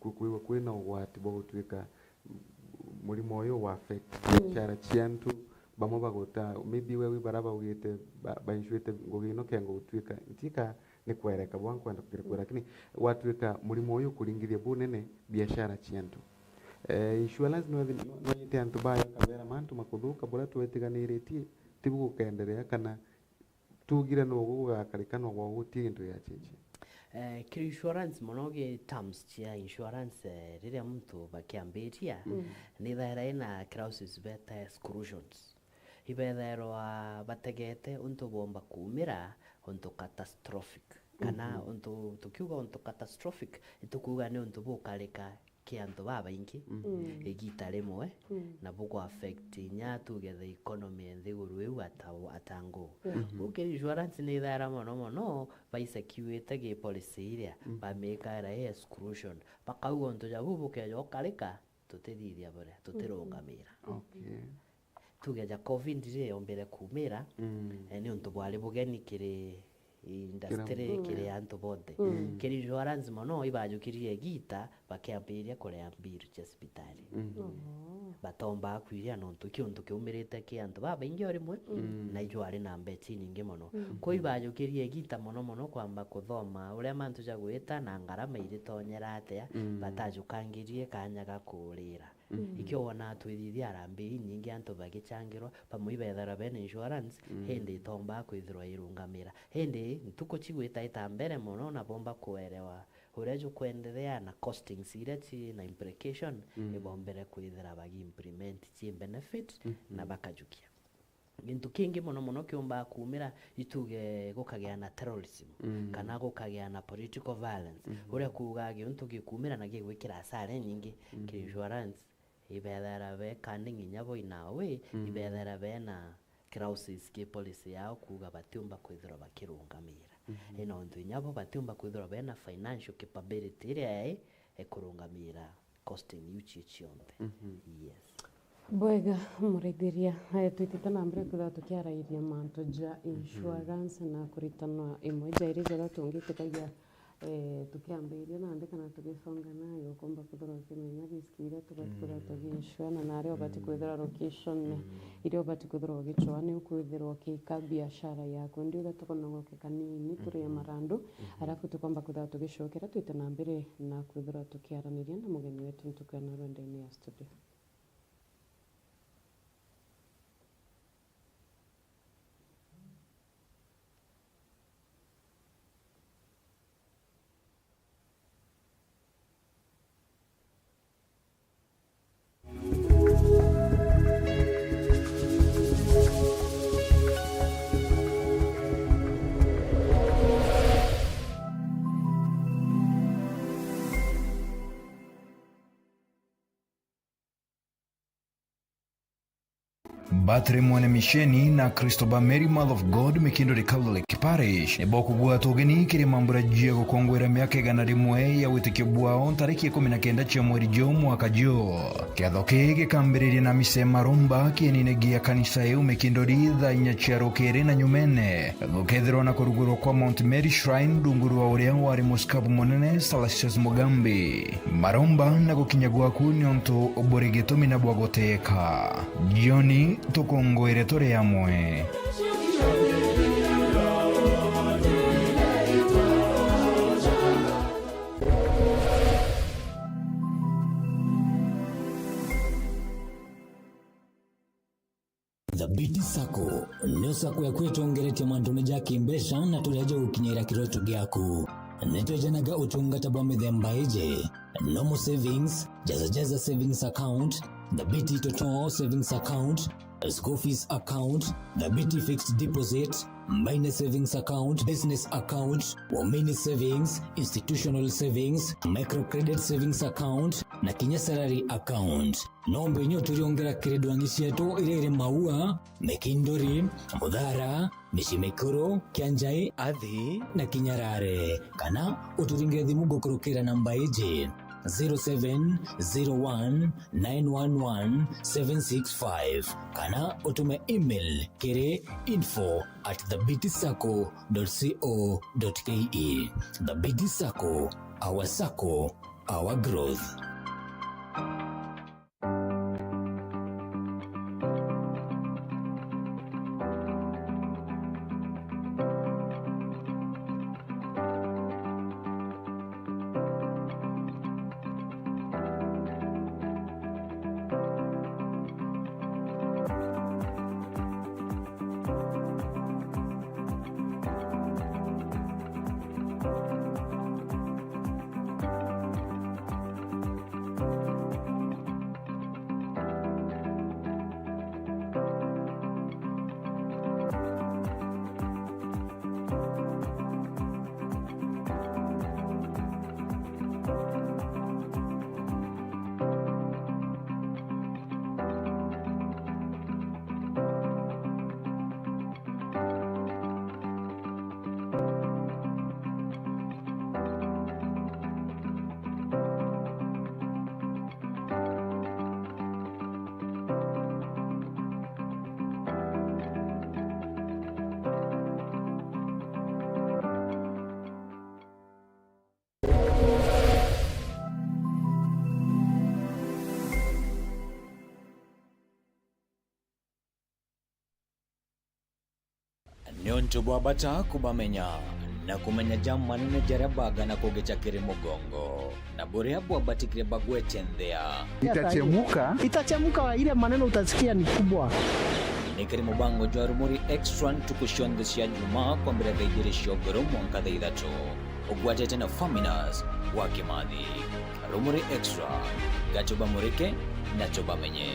ku-, kwigwa kwina ugwati bwa gutuika murimo uyu wa affect biashara cia antu, bamwe baguta, maybe we wi bara baugite ba-, baincuite ngugi ino kengo gutuika ntika ni kwereka bwa nkwenda kugira kwira, lakini gwatuika murimo uyu ukuringithia bunene biashara cia antu. Eh, insurance no, no yite antu bayo kabera mantu makuthuka buria twetiganiritie tibu gukenderea kana tugire no gugakarika no gwa gutie gintu gia change. Eh, kiri insurance mono gi terms cia insurance, eh, riria muntu bakiambiria, ni thaira ina clauses beta exclusions. Ibethairwa bategete untu bwomba kuumira untu catastrophic. Kana untu, tukiuga untu catastrophic, itukuuga ni untu bukarika ki antu babaingi igita rimwe, na buku affect inya tuge the economy ya nthiguru iu ata, ata nguu. Ukiri insurance ni ithaira mono mono baisecuite gi policy iria bamikaira i exclusion. Bakauga untu ja buu bukeja ukarika, tutithithia buria, tutirungamira. Okay. Tuge ja covid ri yombire kuumira, eh, ni untu bwari bugeni kiri industry, kiri antu bonthe. Kiri insurance mono ibajukirie igita bakiambiria kurea bill cia cibitari. Batombaa kwiria nontu ki untu kiumirite ki antu babaingi o rimwe, na ijwari na mbeca inyingi mono. Kwi ibajukirie igita mono mono kwamba kuthoma uria mantu ja gwita na ngarama iritonyera atia, batajukangirie kanya ga kuurira. Ikio wonaa twithithia harambee inyingi antu bagichangirwa, bamwe ibethagirwa bena insurance, indi itombaa kwithirwa irungamira. Indi ntuku cigwita ita mbere mono na bomba kuerewa uria jukwenderea na costings iria ci na implication, ibombere kwithira bagi implement ci benefit na bakajukia. Gintu kingi mono mono kiumbaa kuumira, ituge gukagia na terrorism, kana gukagia na political violence, uria kuugaa giuntu gikuumira na gigwikira asara inyingi kiri insurance, ibethera be kani nginya bo in a way, ibethera bena clauses ki policy yao kuuga batiumba kwithirwa bakirungamira. Ina untu inya bo batiumba kwithirwa bena financial capability iria yai ikurungamira costing iu cio cionthe. Yes. Bwega, muraithiria, eh, twitite na mbere kwithirwa tukiarairia mantu ja insurance na kuritana imwe ja iria jaria tungitikagia, eh, tukiambiria nandi kana tugisonga nayo, ukomba kwithirwa ukimenya risk iria tubati kwithirwa tugiinsure na naria ubati kwithirwa location iria ubati kwithirwa ugicwaa ni ukwithirwa ukiika biashara yaku. Ndiuga tukonogoke kanini turie marandu, arafu tukomba kwithirwa tugicokera twite na mbere na kwithirwa tukiaraniria na mugeni wetu ntuku ya narua ndene ya studio. Batri Mwene Misheni na Kristo ba Mary Mother of God Mikinduri Catholic Parish ni bokugwata ugeni kiri mambura jia gukungwira miaka igana rimwe ya witikio bwao ntariki ikumi na kenda cia mweri juu mwaka juu. Kiatho kii gikambiriria na misa ya maromba kienine gia kanisa iu Mikinduri thaa inya cia rukiri na nyumene gukethirwa na kurugurwa kwa Mount Mary Shrine rungu rwa uria wari musikabu munene Salasius Mugambi. Maromba na gukinya gwaku ni untu buri gitumi na bwa guteka. Jioni tukungwire turi amwe. Thabiti Sacco niyo sacco ya kwitongeretia mantune ja kimbeca na turia ja gukinyira kiroto giaku. Nitwejanaga utungata bwa mithemba iji: normal savings, jaza jaza savings account, Thabiti Toto savings account, school fees account, Thabiti fixed deposit, minor savings account, business account, women savings, institutional savings, microcredit savings account, na kinya salary account. No mbenye uturiongera kiri ndwang'i cietu iria iri Maua, Mikinduri, Muthara, Micii Mikuru, Kianjai, Athi na Kinyarare. Kana uturingire thimu gukurukira namba iji: zero seven zero one nine one one seven six five, kana utume email kiri info at the biti sacco dot co dot ke. The Biti Sacco, our sacco, our growth. Niuntu bwa bata kubamenya na kumenya ja manene jaria bagana kugicha kiri mugongo, na buria bwabatikire bagwete nthia. Itachemuka. Itachemuka, ile maneno utasikia ni kubwa. Ni kiri mubango jwa Rumuri Extra ntuku cionthe cia Jumaa kwambira thaa ijiri cia ugoro mwanka thaa ithatu. Ugwatite na Faminas wa Kimathi. Rumuri Extra, ga tubamurike na tubamenye.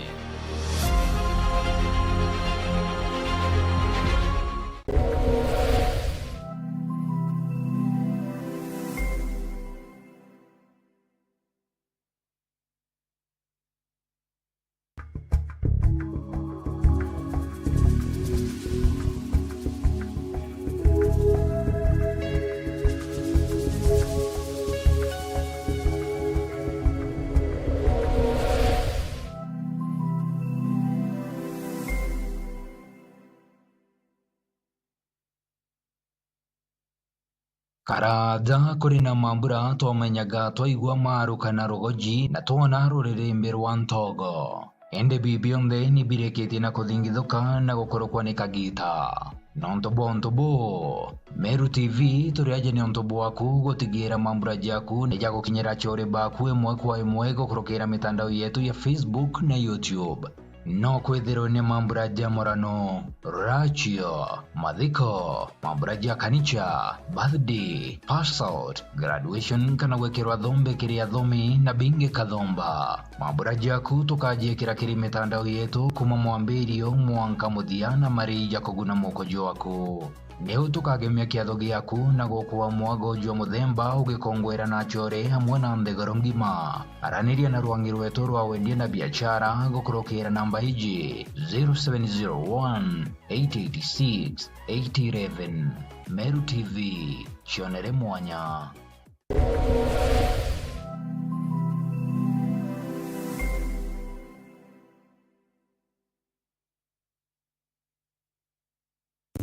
Karaaja kuri na mambura twamenyaga twaigua maaruka na rugoji na twona ruririmbi rwa ntogo. Indi bii bionthe ni birikitie na kuthingithuka na gukurukwa ni kagiita. Nontu bwa untu buu, Meru T V turi aja ni untu bwaku gutigiira mambura jaku ni jagukinyira aciori baku imwe kwa imwe gukurukira mitandao yetu ya Facebook na YouTube. No kwithirwe ni mambura ja murano, rachio, mathiko, mambura ja kanicha, birthday, pass out, graduation kana gwikirwa thombe kiri athomi na bingi kathomba. Mambura jaku tukajiikira kiri mitandao yetu kuuma mwambirio mwanka muthia na marii ja kuguna muko jwaku. Niu tukagemia kiatho giaku na gukua mwago jwa muthemba ugikongwera na acore amwe na nthiguru ngima. Araniria na rwangi rwetu rwa wendia na biachara gukurukira namba iji, zero seven zero one, eight eight six, eight eleven. Meru T V, cionere mwanya.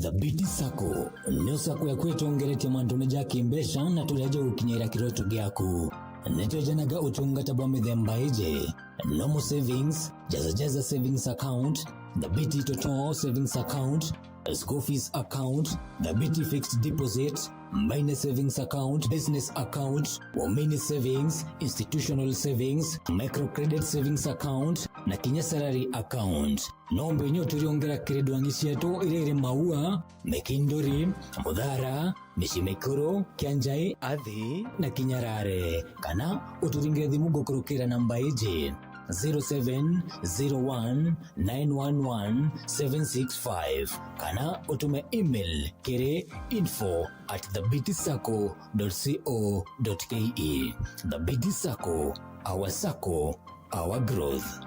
Thabiti Sacco niyo sacco yaku itongeretie mantune ja kimbeca na turia jagukinyira kiroto giaku. Nitwejanaga utungata bwa mithemba iji: normal savings, jaza jaza savings account, Thabiti Toto savings account, school fees account, Thabiti fixed deposit, minor savings account, business account, women savings, institutional savings, microcredit savings account, na kinya salary account. No mbenye uturiongera kiri ndwangi cietu iria iri Maua, Mikinduri, Muthara, Micii Mikuru, Kianjai, Athi na Kinyarare, kana uturingire thimu gukurukira namba iji, zero seven zero one nine one one seven six five, kana utume email kiri info at thabiti sacco dot co dot ke. Thabiti Sacco, our sacco, our growth.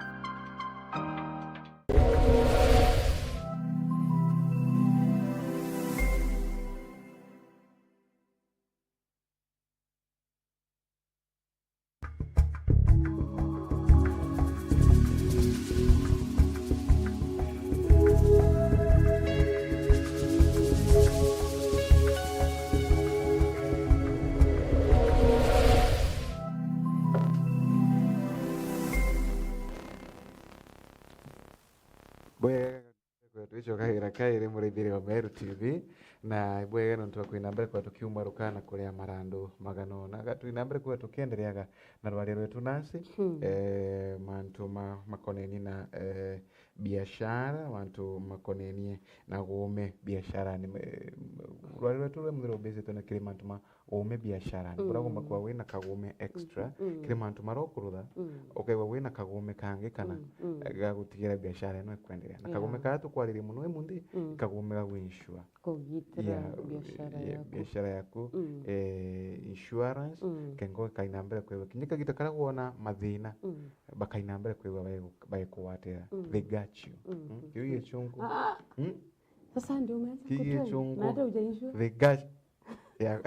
Cokagira kairi muraithiri wa Meru T V, na ibwega nontu bwa kwina mbere kwa tukiuma rukana kuria marandu magano. Na ga twina mbere kwa tukiendereaga na rwaria rwetu nasi, Hmm. eh, mantu ma, makonenie na, eh, biashara, mantu makonenie na guume biashara. Ni, eh, rwaria rwetu rwe muthiro ubisitwe na kiri mantu ma guume biashara. Ni bura gumba kwa wina kaguume extra, Mm, mm. kiri mantu marokurutha, Mm. ukaigua wina kaguume kangi kana Mm, mm. ga gutigira biashara ino ikwenderea. Na kaguume Yeah. kaa tukwaririe muno imunthi, Mm. kaguume ga gwinsure. Kugitira Yeah, biashara yeah, yaku. biashara yaku, Mm. eh, insurance, Mm. kengo kaina mbere kwigua. Kinya kagita karia wona mathina, Mm. bakaina mbere kwigua bagiku-, bagikugwatira. Mm. They got you. Mm, Mm? mm, Kiu mm. gichungu. Ah! Mm? Sasa ndio umeanza Kiu kutoa. gichungu. Na hata hujainsure. They got Yeah.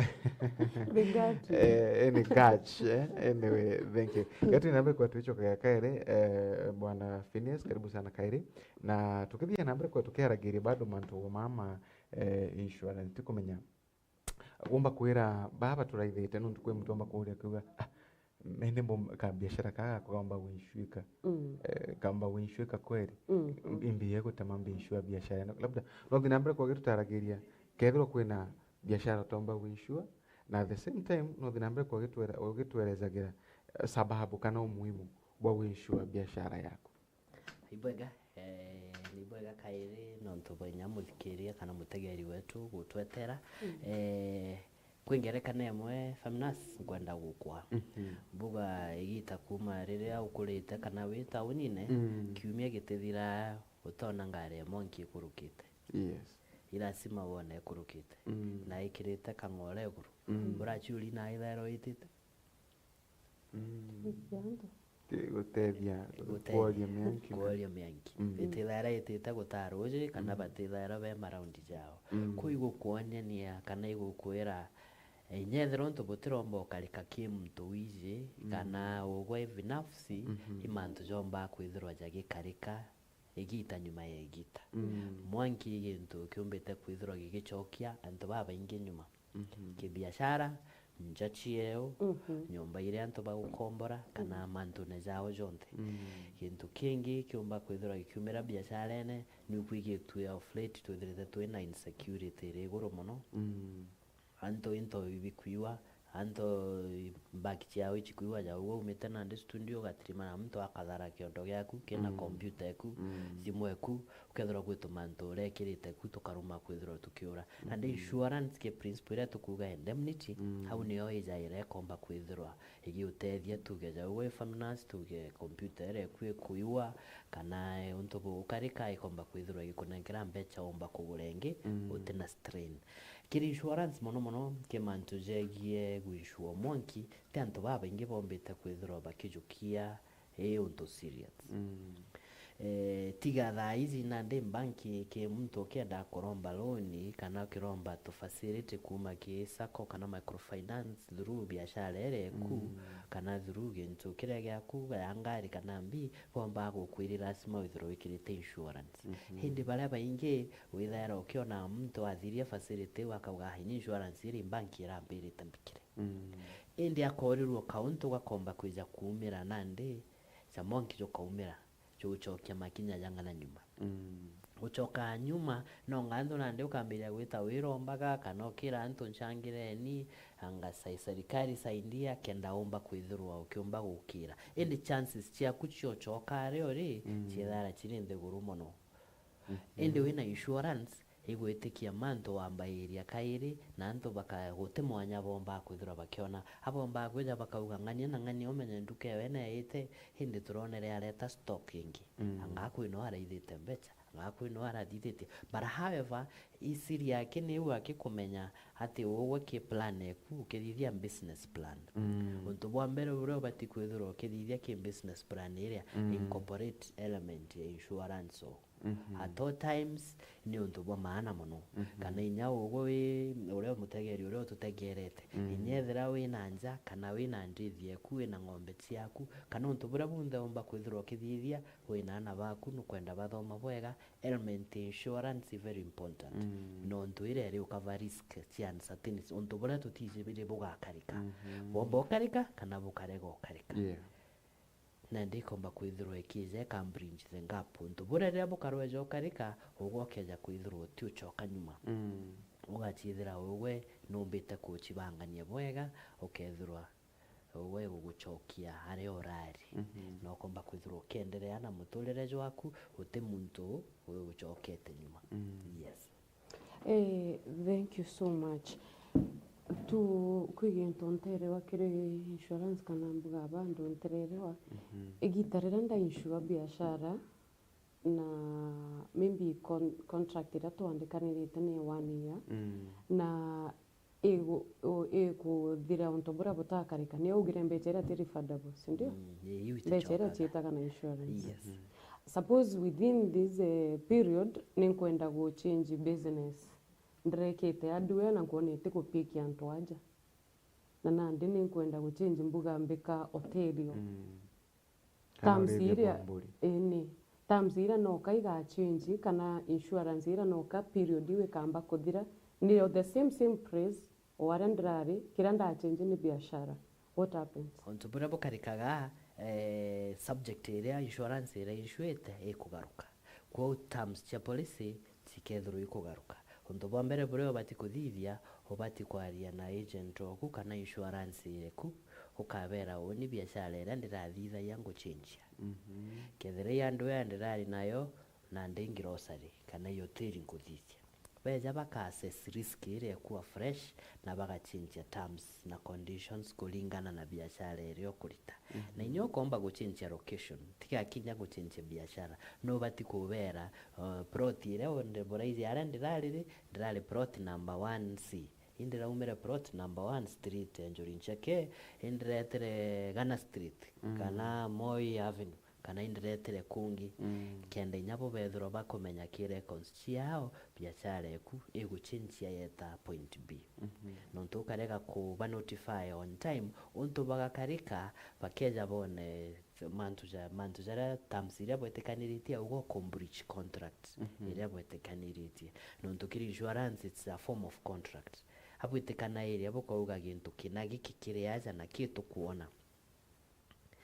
They got you. Eh, any catch, eh? Anyway, thank you. Gatu namba kwa tuicho kaya kairi, eh, Bwana Phineas, karibu sana kairi. Na tukithia namba kwa tukiaragiria bado mantu mama, eh, insurance, tikumenya. Gomba kwira baba turaithite nuntu kwi muntu omba kuria kiuga, "Ah, indi mbo ka biashara kaa gakwa kamba gwinshuika." Mm. Eh, kamba gwinshuika kweri? Mm, mm. Imbi yegutema mbi insure biashara ino. Labda, no thina mbere kwa gitutaragiria, kethirwa kwina biashara utomba gwinsure, na at the same time, no thina mbere kwa gitwera-, ugitwerezagira, eh, sababu kana umuhimu bwa gwinsure biashara yaku. Ibwega, eh, ni bwega kairi nontu bwa inya muthikiria kana mutegeri wetu gutwetera. Mm. Eh, kwi ngerekano imwe, Faminas, nkwenda gukwa. Mhm. Mbuga igita kuma riria ukurite kana wi taunine, Mm. kiumia gitithira utona ngari ya mwanki ikurukite. Yes. Irasima wone ikurukite. Mm. Na ikirite kang'ore iguru. Mm. Uraciuri na ithairo itite. Mm. Gutethia antu. Ti-, gutethia, Gutethia. Kworia mianki. Kworia mianki. Mm. Itithaira itite gutaa ruuji, kana Mm. batithaira be maraundi jao. Mm. Kuu igukwonyania kana igukwira, eh, inya ethirwa untu butiromba ukarika ki muntu wiji, Mm. kana ugwe binafsi, Mhm. i mantu jombaa kwithirwa jagikarika igita nyuma ya igita. Mm. Mwanki i gintu kiumbite kwithirwa gigicokia antu babaingi nyuma. Mhm. Kibiashara, nja cieu, Mhm. nyomba iria antu bagukombora, kana Mhm. mantune jao jonthe. Mm. Gintu kingi kiumba kwithirwa gikiumira biasharene, ni ukwigitue of late twithirite twina insecurity iri iguru mono. Mm. Antu into ibikuiwa, antu bag ciao icikuiwa jau waumite nandi studio, ugatirimana muntu akathara kiondo giaku, kina Mm. computer eku, Mm. simu eku, ukethirwa gwi tumantu urekirite ku tukaruma kwithirwa tukiura. Na ndi Mhm. insurance ki principle iria tukuuga indemnity, Mm. hau niyo ijaira ikomba kwithirwa igiutethia, tuge jau gwi Faminas, tuge computer iria eku ikuiwa, kana, eh, untu bu ukarika ikomba kwithirwa igikunenkera mbecha umba kugura ingi Mm. utina strain. Kiri insurance mono mono, ki mantu jegie gwinsure mwanki, ti antu babaingi bombite kwithirwa bakijukia ii untu serious. Mm. Eh, tiga thaa ici nandi mbanki ki muntu ukienda kuromba loan kana ukiromba tu facility kuma ki sacco kana microfinance through biashara iria eku, Mm. kana through gintu kiria giaku, ya ngari kana mbi, bomba gukwirira lazima withirwe wikirite insurance. Mhm. Hindi baria baingi withaira ukiona muntu athiria facility iu akauga, "Ai, ni insurance iri mbanki irambirite mbikire." Mm. Indi akorirwo kauntu gakomba kwija kuumira nandi, ja mwanki jukaumira, jugucokia makinya jang'ana nyuma. Mm. Gucoka nyuma, no ng'andu nandi ukambiria gwita wirombaga, kana ukira antu, "Ncangireni, anga sai-, serikali saidia," kenda umba kwithirwa ukiumba gukira. Indi chances ciaku cia ucoka aria uri, Mm. ciethara ciri nthiguru mono. Mhm. Indi wina insurance, igwitikia mantu wambairia kairi, na antu baka-, guti mwanya bombaa kwithirwa bakiona. Abombaa kwija bakauga, "Ng'ania na ng'ania umenye nduka ewe neite, indi turonere areta stock ingi." Mm. Anga kwino araithite mbecha, anga kwino arathithitie. But however, isiri yake niu akikumenya ati ugwe ki plan eku ukithithia business plan. Mm. Untu bwa mbere uria ubati kwithirwa ukithithia ki business plan iria Mm. incorporate element ya insurance o Mhm. At all times, ni untu bwa maana mono. Mhm. Kana inya ugwe wi uria mutegeri uria ututegerete. Mhm. Inya ethira wina nja, kana wina ndithi eku, wina ng'ombe ciaku, kana untu buria bunthe umba kwithirwa ukithithia, wina ana baku nukwenda bathoma bwega, element insurance is very important. Mm. Nontu iria iri ukava risk cia uncertainty, untu buria tutiji biri bugakarika. Mhm. Bwomba ukarika, kana bukarega ukarika. Yeah. Nandi ikomba kwithirwa ikija ika bridge the gap. Untu buria riria bukarweja ukarika, ugwe ukeja kwithirwa uti ucoka nyuma. Mm. Ugachithira ugwe numbite kucibangania bwega, ukethirwa ugwe igugucokia aria urari. Mhm. Na ukomba kwithirwa ukienderea na muturire jwaku, uti muntu ugucokete nyuma. Mm. Yes. Eh, thank you so much. Tu, kwi gintu nterewa kiri insurance kana mbuga bandu ntererewa. Mhm. Igita riria nda insure biashara, na maybe con-, contract iria twandikanirite ni one year. Mm. Na igu-, u-, ikuthira untu buria butakarika, ni augire mbecha iria ti refundable, si ndio? Mm, ii, iu iticokaga. Mbecha iria ciitaga na insurance. Yes. Mhm. Suppose within this, eh, period, ni nkwenda gu change business. Ndirekite hardware na nkwona iti gu pick antu aja. Na nandi ni nkwenda gu change mbuga mbika hotel yo. Mm. Kana terms urithia iria, bwa mburi. Ii, ni. Terms iria noka iga change, kana insurance iria noka period iu ikamba kuthira, ni o the same, same price o aria ndirari, kiria nda change ni biashara. What happens? Untu buria bukarikaga, eh, subject iria insurance iria insuite ikugaruka. Kwou terms cia policy cikethirwa ikugaruka. Untu bwa mbere buria ubati kuthithia, ubati kwaria na agent oku kana insurance iriku, ukabera, "Uuni biashara iria ndirathithagia nguchinjia." Mhm. Kethira i andu aya ndirari nayo, nandi i grocery kana i hoteli nkuthithia. Beja baka assess risk iria ikua fresh na bagachinjia terms na conditions kuringana na biashara iria ukurita. Mhm. Na inya ukomba guchinjia location, tiga kinya guchinjia biashara. No ubati kubera, uh, plot iria ndi-, buraithi aria ndirari ri, ndirari plot number one C. Indiraumire plot number one street ya Njuri Ncheke, indiretire Ghana Street, mm, kana Moi Avenue, kana indiretire kungi. Mm. Kenda inya bo bethirwa bakumenya ki records ciao, biashara eku iguchinjia yeta point B. Mhm. Nontu ukarega kuba notify on time, untu bagakarika, bakeja bone mantu ja, mantu jaria terms iria bwetikaniritie au go ku breach contract, mhm, iria bwetikaniritie. Nontu kiri insurance, it's a form of contract. Abwitikanairi, bukauga gintu kina giki kiri aja na ki tukwona.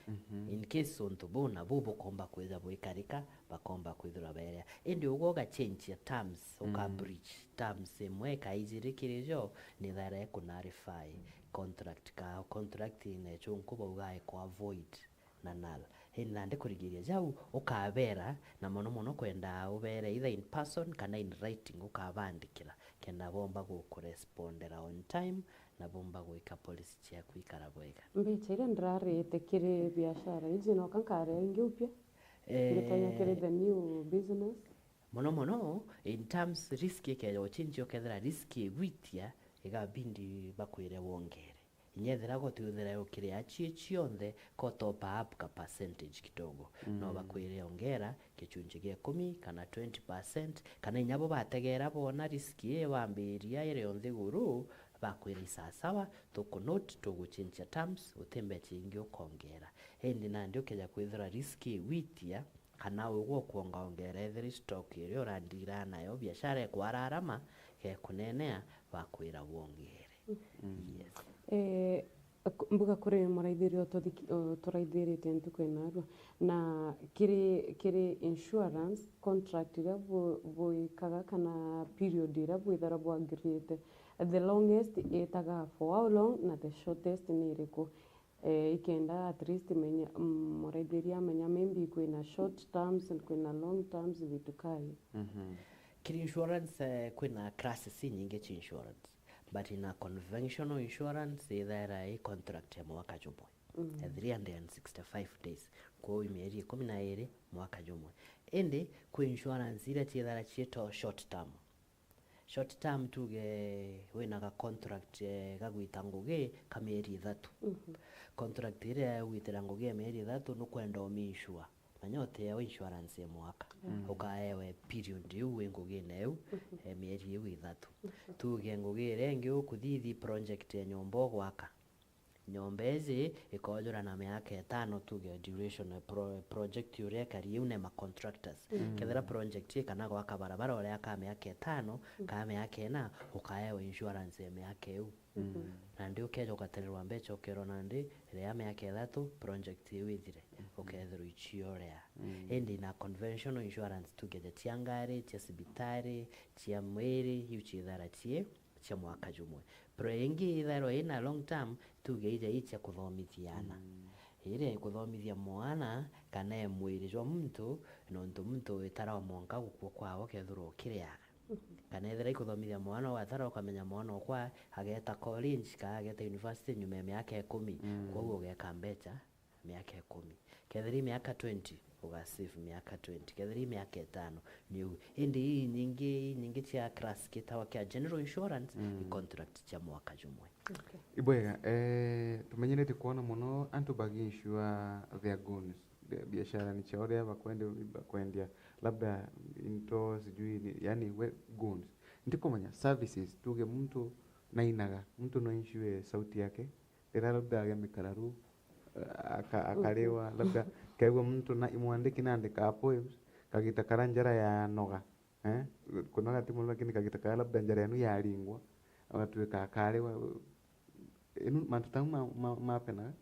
Mhm. In case untu buna bu bukomba kwithirwa bwikarika, bakomba kwithirwa beria. Indi ugwe ugachenjia terms, uka, mm, breach terms imwe ikaijiri kiri jo, nithaira ikunarify contract ka, contract ine chunku bauga iko avoid na null. Indi nandi kurigiria jau, ukabera, na mono mono kwenda ubere either in person kana in writing, ukabandikira, kenda bomba gukurespondera on time, na bomba gwika policy ciaku ikara bwega. Mbecha iria ndirarite kiri biashara iji noka nkaria ingi upya? Eh, ngitonya kiri the new business? Mono mono, in terms risk ikeja uchinjia, ukethira risk igwitia, igabindi bakwire wongere. Inya ethira gutiuthira ukiri achie chionthe, ko top up ka percentage kidogo. No, mm, bakwire ongera kichunji gia ikumi kana twenty percent, kana inya bo bategera bona risk ii bambiria iri o nthiguru, bakwira i sawasawa, tukunote, tuguchinjia terms, uti mbecha ingi ukongera. Indi nandi ukeja kwithira risk igwitia, kana ugwe ukwongaongera, ethira i stock iria urandiraa nayo, biashara ikwararama, gekunenea, bakwira wongere. Mm. Yes. Eh, k-, mbuga kuri muraithiria ututhiki-, uturaithiritie ntuku inarua. Na kiri, kiri insurance contract iria bu-, buikaga kana period iria bwithara bwagiriite, the longest itaga for how long na the shortest ni iriku? Eh, ikenda at least menya, mm, muraithiria amenya maybe kwina short terms, kwina long terms, vitu kai. Mhm. Kiri insurance, eh, kwina classes inyingi cia insurance. But in a conventional insurance, ithaira i contract ya mwaka jumwe. Mm. Ya three hundred and sixty-five days. Kwou i mieri ikumi na iri, mwaka jumwe. Indi, kwi insurance iria ciithaira ciitwa short term. Short term, tuge wina ga contract, eh, ga gwita ngugi ka mieri ithatu. Mhm. Contract iria ya gwitira ngugi ya mieri ithatu nukwenda uminsure. Manya utieo insurance ya mwaka. Mm. Ukaewe period iu wi ngugine iu, mhm, eh, mieri iu ithatu. Mhm. Tuge ngugi iria ingi ukuthithi project ya nyomba ugwaka. Nyomba iji ikojura na miaka itano, tuge duration ya pro-, project uria ikari iu na ma contractors. Mm. Kethira project ii kana gwaka barabara uria ka miaka itano, mm, ka miaka ina, ukaewa insurance ya miaka iu. Mm. Nandi ukeja ugatererwa mbecha ukerwa nandi, ria miaka ithatu, project iu ithire. Mm. ukethirwa iciorea. Indi na conventional insurance, tuge ja cia ngari, cia cibitari, cia mwiri, iu ciithara cii cia mwaka jumwe. Pero ingi ithairwa ina long term, tuge ija ii cia kuthomithia ana. Iria ikuthomithia mwana kana e mwiri jwa muntu, nontu muntu witara o mwanka gukua kwawe ukethirwa ukiriaga. Kana ethira ikuthomithia mwana, watara ukamenya mwana okwa ageta college kana ageta university nyuma ya miaka ikumi, kwou ugeka mbeca miaka ikumi. Kethira i miaka twenty, ugasave miaka twenty. Kethira i miaka itano, ni uu. Indi ii nyingi, ii nyingi cia class kitawa kia general insurance, i contract cia mwaka jumwe. Okay. Ibwega, eh, tumenyerete kwona mono antu baginsure their goods. Bia-, biashara ni ciao ria bakwendia, bakwendia labda into sijui ni, yani we goods. Ndikumenya services, tuge muntu nainaga, muntu no insure sauti yake, riria labda age mikararu, aka-, akariwa, labda kaigua muntu na imwandiki naandika poems, kagita kara njara ya noga, eh? Kunoga ti mono, lakini kagita kara labda njara yenu yaringwa, agatuika akariwa. Inu mantu tau ma, ma, mapenaga?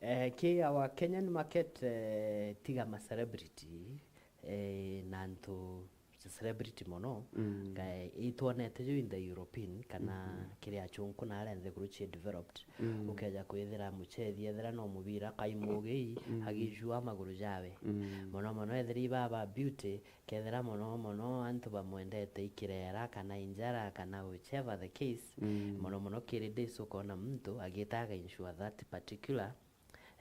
Eh, ki our Kenyan market, eh, tiga ma celebrity, eh, na antu celebrity mono, mm, kae itwonete ju in the European kana, mhm, kiri achunku na aria nthiguru cie developed, mm, ukeja kwithira muchethi ethira no mubira kai mugei, mm, agicua maguru jawe. Mm. Mono mono ethira ibaba beauty, kethira mono mono antu bamwendete ikirera kana injara kana whichever the case, mm, mono mono kiri days ukona muntu agitaga insure that particular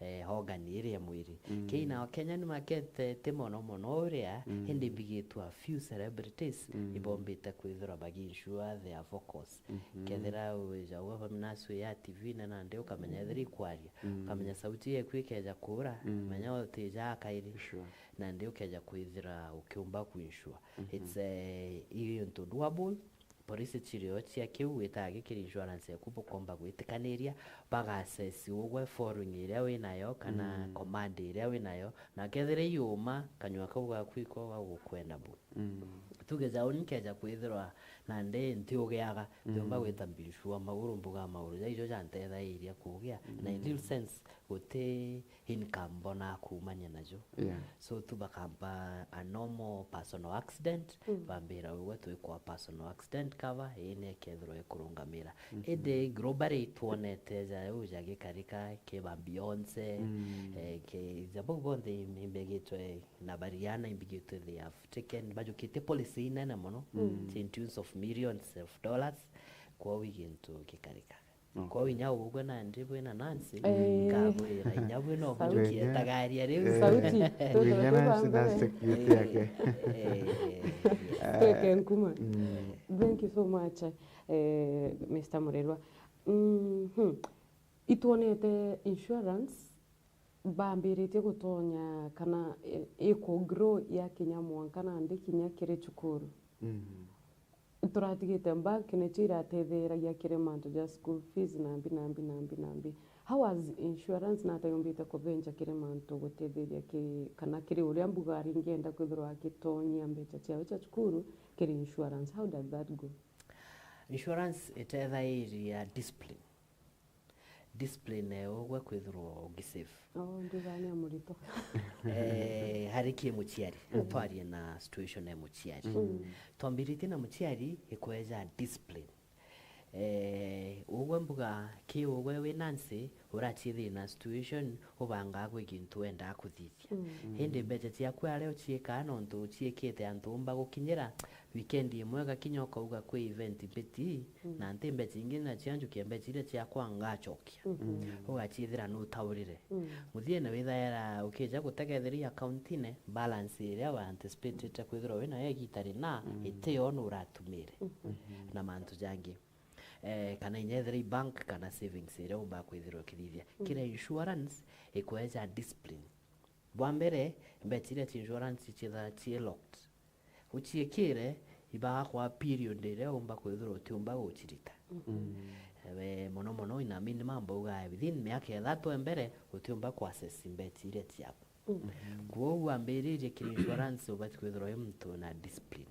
eh, organ iria ya mwiri. Mm. Kei nao Kenyan market, eh, ti mono mono uria, mm, indi mbigitwe a few celebrities, mm, ibombite kwithirwa baginsure their vocals. Mhm. Kethira wija ugwe bamwe naswe ya T V na nandi ukamenya ethira ikwaria, mm, ukamenya sauti yeku ikeja kuura, mm, menya utija kairi. Sure. Nandi ukeja kwithira ukiumba kwinsure. Mhm. It's, eh, i untu doable, Policy cirio cia kiu witaga gikiri insurance yaku bukomba gwitikaniria, baga assess ugwe following iria winayo kana, mm, command iria winayo, na kethira iuma, kanyua kau gaku iko gagukwenda bu. Mm. Tuge jau nkeja kwithirwa nandi ntiugiaga, mm, ndiumba gwita mbinshua maguru mbuga maguru jaijo jantethairia kugia, na in real, mm, sense guti income mbonaa kuumania najo. Yeah. So tu bakamba a normal personal accident, mm, bambira ugwe twikwa personal accident cover, ii ni ikethirwa ikurungamira. Mhm. Indi globally twonete ja u ja gikarika ki ba Beyonce, mm, eh, ki ja bau bonthe imbigitwe na ba Rihanna imbigitwe they have taken, bajukite policy inene mono, mm, in tunes of millions of dollars, kwou i gintu gikarika. Okay. Kwou inya ugwe nandi bwina Nancy, eh, nkabwira, inya bwe no, sauti, mujukietagaria riu. Eh, sauti. Inya Nancy na security yake. Eh, eh, eh, yes. Tweke nkuma. Mm. Thank you so much, eh, Mister Murerwa. Mhm. Itwonete insurance bambiritie gutonya kana i-, iku grow ya kinya mwanka nandi kinya kiri cukuru. Mhm. Turatigite bank nicio iratetheeragia kiri mantu ja school fees na mbi, na mbi, na mbi, na mbi. How has insurance nata yumbite kubenja kiri mantu gutetheria ki-, kana kiri uria mbuga aringienda kwithirwa agitonyia mbeca ciawe cia cukuru kiri insurance? How does that go? Insurance itethairia discipline. Discipline ya ugwe kwithirwa ugisave. Oh, ndugania murito. Eh, hari ki muciari, mm, twarie na situation ya muciari. Mm. Twambiritie na muciari ikweja discipline. Eh, ugwe mbuga ki ugwe wi Nancy, urachithi na situation, ubangaa gwi gintu wendaa kuthithia. Mm. Indi mbeca ciaku aria uciikaa nontu uciikite antu umba gukinyira, weekend imwe igakinya ukauga kwi event mbiti, mm, na nti mbeca ingi nacio anjukia mbeca iria ciakwa ngacokia. Mhm. Ugachithira nutaurire. Mm. Muthiene withaira ukija gutega ethira i accountine, balance iria wa anticipated kwithirwa winayo igita rina, mm, itiyo nuratumire. Mhm. Na mantu jangi. Eh, kana inya ethira i bank kana savings iria umba kwithirwa ukithithia. Mm. Kira insurance ikweja discipline. Bwa mbere, mbeca iria cia insurance ciithaga cii locked. Uciikire, ibagakwa period iria umba kwithirwa utiumba gucirita. Mm. Eh, mono mono ina minimum mbauga within miaka ithatu e mbere, utiumba ku access mbeca iria ciaku. Mm. Kwou wambiririe kiri insurance ubati kwithirwa wi muntu na discipline.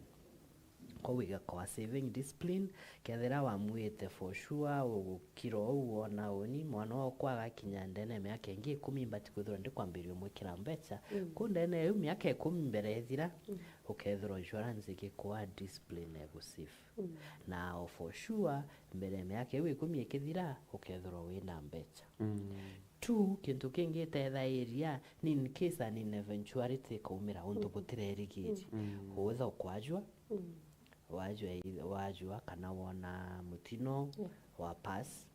Kwou igakorwa saving discipline, kethira wamuite for sure, ugukira uu wona uni, mwana okwa agakinya ndene ya miaka ingi ikumi, mbati kwithirwa ndi kwambiria umwikira mbeca. Mm. Kuu ndene ya iu miaka ikumi mbere ethira, mm, ukethirwa insurance igikwa discipline ya gu save. Mm. Na for sure, mbere ya miaka iu ikumi ikithira, ukethirwa wina mbeca. Mm. Two, kintu kingi itethairia, ni in case an eventuality ikaumira, untu, mm, butirerigiria. Mm. Uwitha ukwajua, mm, wajua i-, wajua kana wona mutino, yeah, wa pass,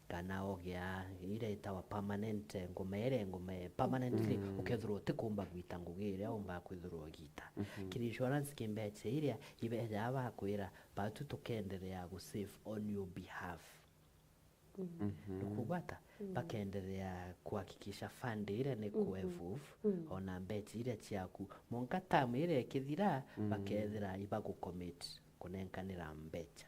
kana ogia iria itawa permanent, nguma iria nguma permanently, mm, ukethirwa utikumba gwita ngugi iria umbaa kwithirwa ugita. Mhm. Kiri insurance ki mbeca iria ibejaga bakwira, batu tukenderea gu save on your behalf. Mhm. Nukugwata? Mm. Bakenderea kuhakikisha fund iria ni, mhm, ku evolve, mm, ona mbeca iria ciaku. Mwanka term iria ikithira, mm, bakethira ibagucommit kunenkanira mbeca.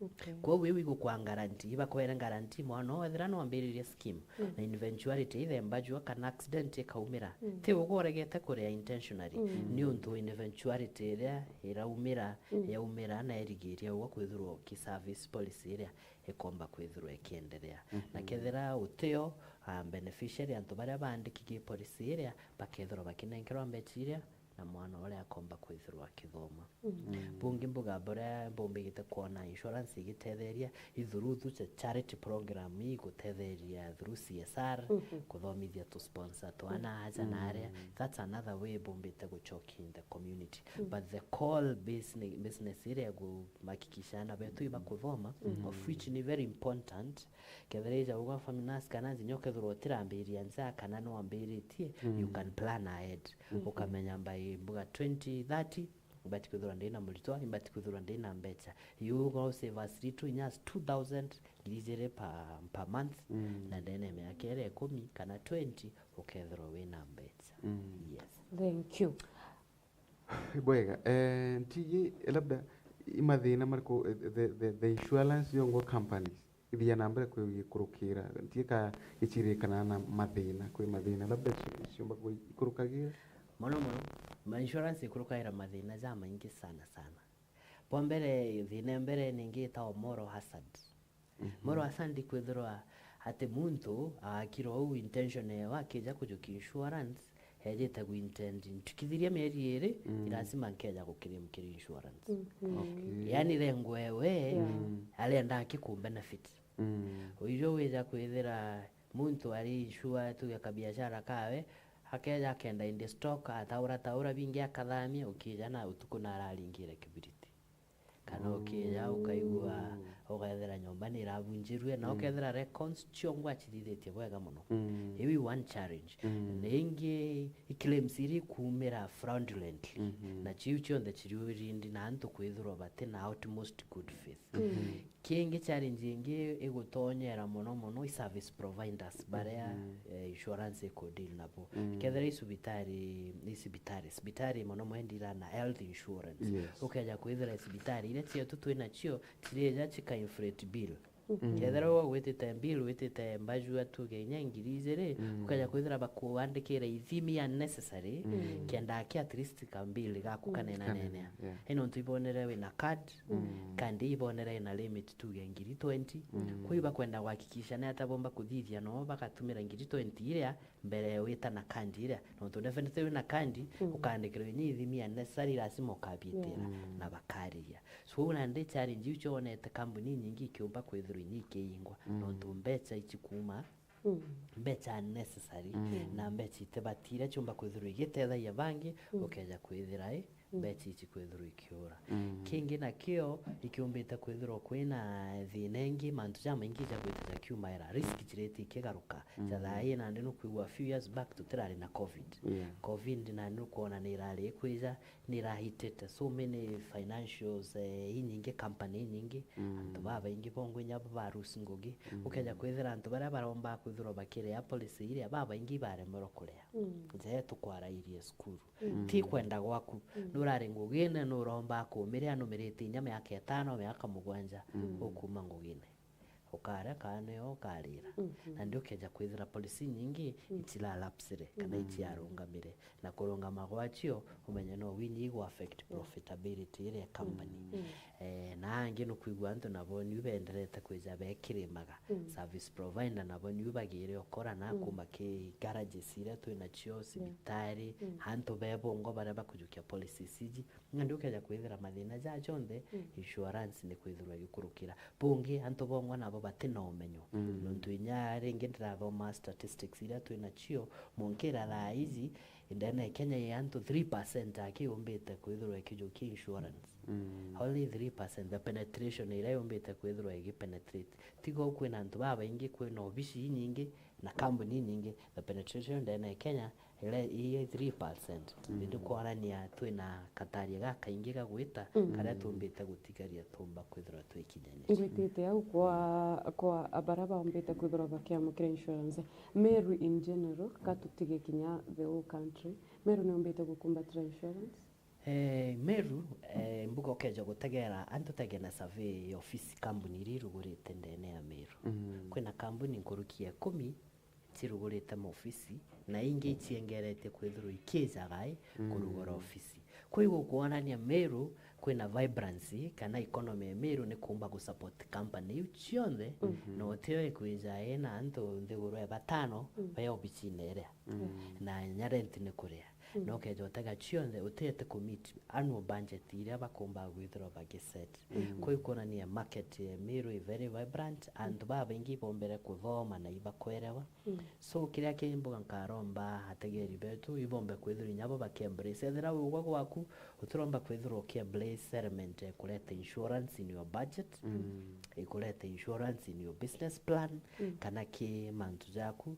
Okay. Kwou iu igukwa guarantee, ibakwere guarantee mwana uu ethira no ambiririe scheme, mm, na eventuality ithemba jua kana accident ikaumira, mm, ti uguregete kuria intentionally, mm, ni untu eventuality iria iraumira, mm, yaumira na irigiria ugwe kwithirwa uki service policy iria ikomba kwithirwa ikienderea. Mhm. Na kethira utio, ah, beneficiary, antu baria baandiki ki policy iria, bakethirwa bakinenkerwa mbeca iria, na mwana uria akomba kwithirwa akithoma. Mm. Mm. Bungi mbuga buria mbumbigite kwona insurance igitetheria, i through tu cha-, charity program ii igutetheria through C S R, mhm, kuthomithia tu sponsor twana, mm, aja na aria. Mm. That's another way mbumbite guchoki in the community. Mm. But the core business, business iria iguhakikisha ana betu ibakuthoma, mm, of which ni very important, kethira ija uga family nurse kana njinya ukethirwa utirambiria nja kana no wambiritie, mm, you can plan ahead. Mhm. Ukamenya by mbuga twenty thirty, imbati kwithirwa ndina muritwa, imbati kwithirwa ndina mbeca. You go save as little as two thousand, ngiri ijiri per, per month, mm, na ndene ya miaka iria ikumi kana twenty, ukethirwa wina mbeca. Mm. Yes. Thank you. Bwega. Eh, ntiji, labda, i mathina mariku, eh, the, the, the insurance yongwa companies ithia na mbere kwi-, gikurukira? Ntie ka gicirikana na mathina, kwi mathina labda ci-, ciumba kwi-, ikurukagira? Mono mono, ma insurance ikurukagira mathina jamaingi sana sana. Bwa mbere, thina ya mbere ningi itawa moral hazard. Mhm. Moral hazard kwithirwa ati muntu aakira uu intention ewe akija kujukia insurance, ejite gu intend, ntukithiria mieri iri, mm, ni lazima nkeja gukiri mukiri insurance. Mhm. Okay. Yani rengo ewe, yeah, mm, arenda aki ku benefit. Mm. Uirio wija kwithira muntu ari insure, tuge kabiashara kawe, akeja akenda in the stock, ataura taura bingi akathamia, ukija na utuku na araringire kibiriti. Kana ukija ukaigua, mm, ukethira nyomba ni irabunjirue, na, mm, ukethira records ciongwa acithithitie bwega mono. Mm. Iu i one challenge. Mm. Na ingi, i claims iria ikumira fraudulently. Mhm. Na ciu cionthe ciriurindi na antu kwithirwa bati na utmost good faith. Mhm. Kingi, challenge ingi igutonyera mono mono i service providers baria, mhm, eh, insurance ikudeal nabo. Mm. Kethira i cibitari, i cibitari, cibitari mono mwendi ira na health insurance. Yes. Ukeja kwithira cibitari iria cietu twi nacio cirija cika inflate bill. Mhm. Kethira we witite bill, witite mbajua tuge inya ngiri ijiri, mm, ukeja kwithira bakuandikira ithimi unnecessary, mm, kenda aki at least ka bill gaku, mm, kanenanene. Kanene, yeah. Ino ntu ibonere wina card, mm, kandi ibonere ina limit tuge ngiri twenty. Mm. Kwi bakwenda kuhakikisha ni ata bomba kuthithia no bagatumira ngiri twenty iria mbere wita na kandi iria. Nontu definitely wina kandi, mm, ukandikirwa inya ithimi unnecessary, lazima ukabiitira, yeah, na bakariria. So, uu nandi challenge iu cionete kambuni inyingi ikiumba kwithirwa inya ikiingwa, mm, nontu mbeca ici kuuma, mm, mbeca unnecessary, mm, na mbeca itibati iria ciumba kwithirwa igitethagia bangi, mm, ukeja kwithira i, mm, mbeca ici kwithirwa ikiura. Mm. Kingi nakio, ikiumbite kwithirwa kwina thina ingi, mantu jamaingi jagwita jakiumaira, risk ciriti ikigaruka. Mm. Ja thaa ii nandi nukwigua a few years back tutirari na covid. Yeah. Covid nandi nukwona ni irari ikwija, ni irahitite so many financials, eh, inyingi, company inyingi, mm, antu babaingi bongwa inya ba lose ngugi. Mm. Ukeja kwithira antu baria baromba kwithirwa bakiria policy iria, babaingi ibaremerwa kuria. Mm. Nja yetu kwarairie cukuru. Mm. Ti kwenda gwaku. Mm. Nurari ngugine, nuromba kumiria, numirite inya miaka itano, miaka mugwanja, mm, ukuma ngugine. Ukaria kana nio ukarira. Mhm. Na ndi ukeja kwithira policy nyingi Mm. itilalapsire kana Mm. itiarungamire. Na kurungama gwacio, umenye no winyi igu affect Mm. profitability iria ya company. Mm. Eh, na angi nukwigua antu nabo niu benderete kwija bekirimaga. Mm. Service provider nabo niu bagire ukora na Mm. kuma ki garages iria twinacio, Yeah. cibitari, Mm. antu bebongo baria bakujukia policies iji. Na ndi ukeja kwithira mathina ja jonthe, Mm. insurance ni kwithirwa igikurukira. Bungi, antu bongwa nabo batina umenyo. Mm. Nontu inya ringi ndirathoma statistics iria twinacio, munkira thaa iji, ndene ya Kenya ya antu three percent aki yumbite kwithirwa ikijukia insurance. Mm. Only three percent, the penetration iria yumbite kwithirwa igipenetrate. Tiga u kwina antu babaingi, kwina obici inyingi na kambuni inyingi, the penetration ndene ya Kenya ire ii three percent. Mm. Indi kwonania twina kataria gakaingi gagwita, Mm. karia tumbite gutigaria tumba kwithirwa twikinyanitie. Ngwitite au kwa, kwa baria baumbite kwithirwa bakiamukira insurance. Meru in general, ka tutige kinya the whole country, Meru niumbite gukumbatira insurance? Eh, Meru, eh, mbuga ukeja gutegera, antu tege na survey ya ofisi kambuni iria irugurite ndene ya Meru. Mm. Kwina kambuni nkuruki ya ikumi cirugurite maofisi, na ingi iciengeretie kwithirwa ikijaga i kurugura Mm. ofisi. Kwou gukwonania Meru kwina vibrancy, kana economy ya Meru ni kuumba gusupport company iu cionthe, Mhm. na utio ikwija ina antu nthiguru ya batano Mm. baya obicine iria, Mm. na inya rent ni kuria. Mm. Na ukeja utega cionthe, utiete kumeet annual budget iria bakumba gwithirwa bagiset. Mm. Kwou ikwonania market ya Meru i very vibrant, antu babaingi ibombere kuthoma na ibakwerewa. Mm. So, kiria ki mbuga nkaromba ategeri betu, ibombe kwithirwa inya bo bakiembrace. Ethira ugwa gwaku, utiromba kwithirwa ukiembrace element ya kureta insurance in your budget, Mm. ikureta insurance in your business plan, Mm. kana ki mantu jaku.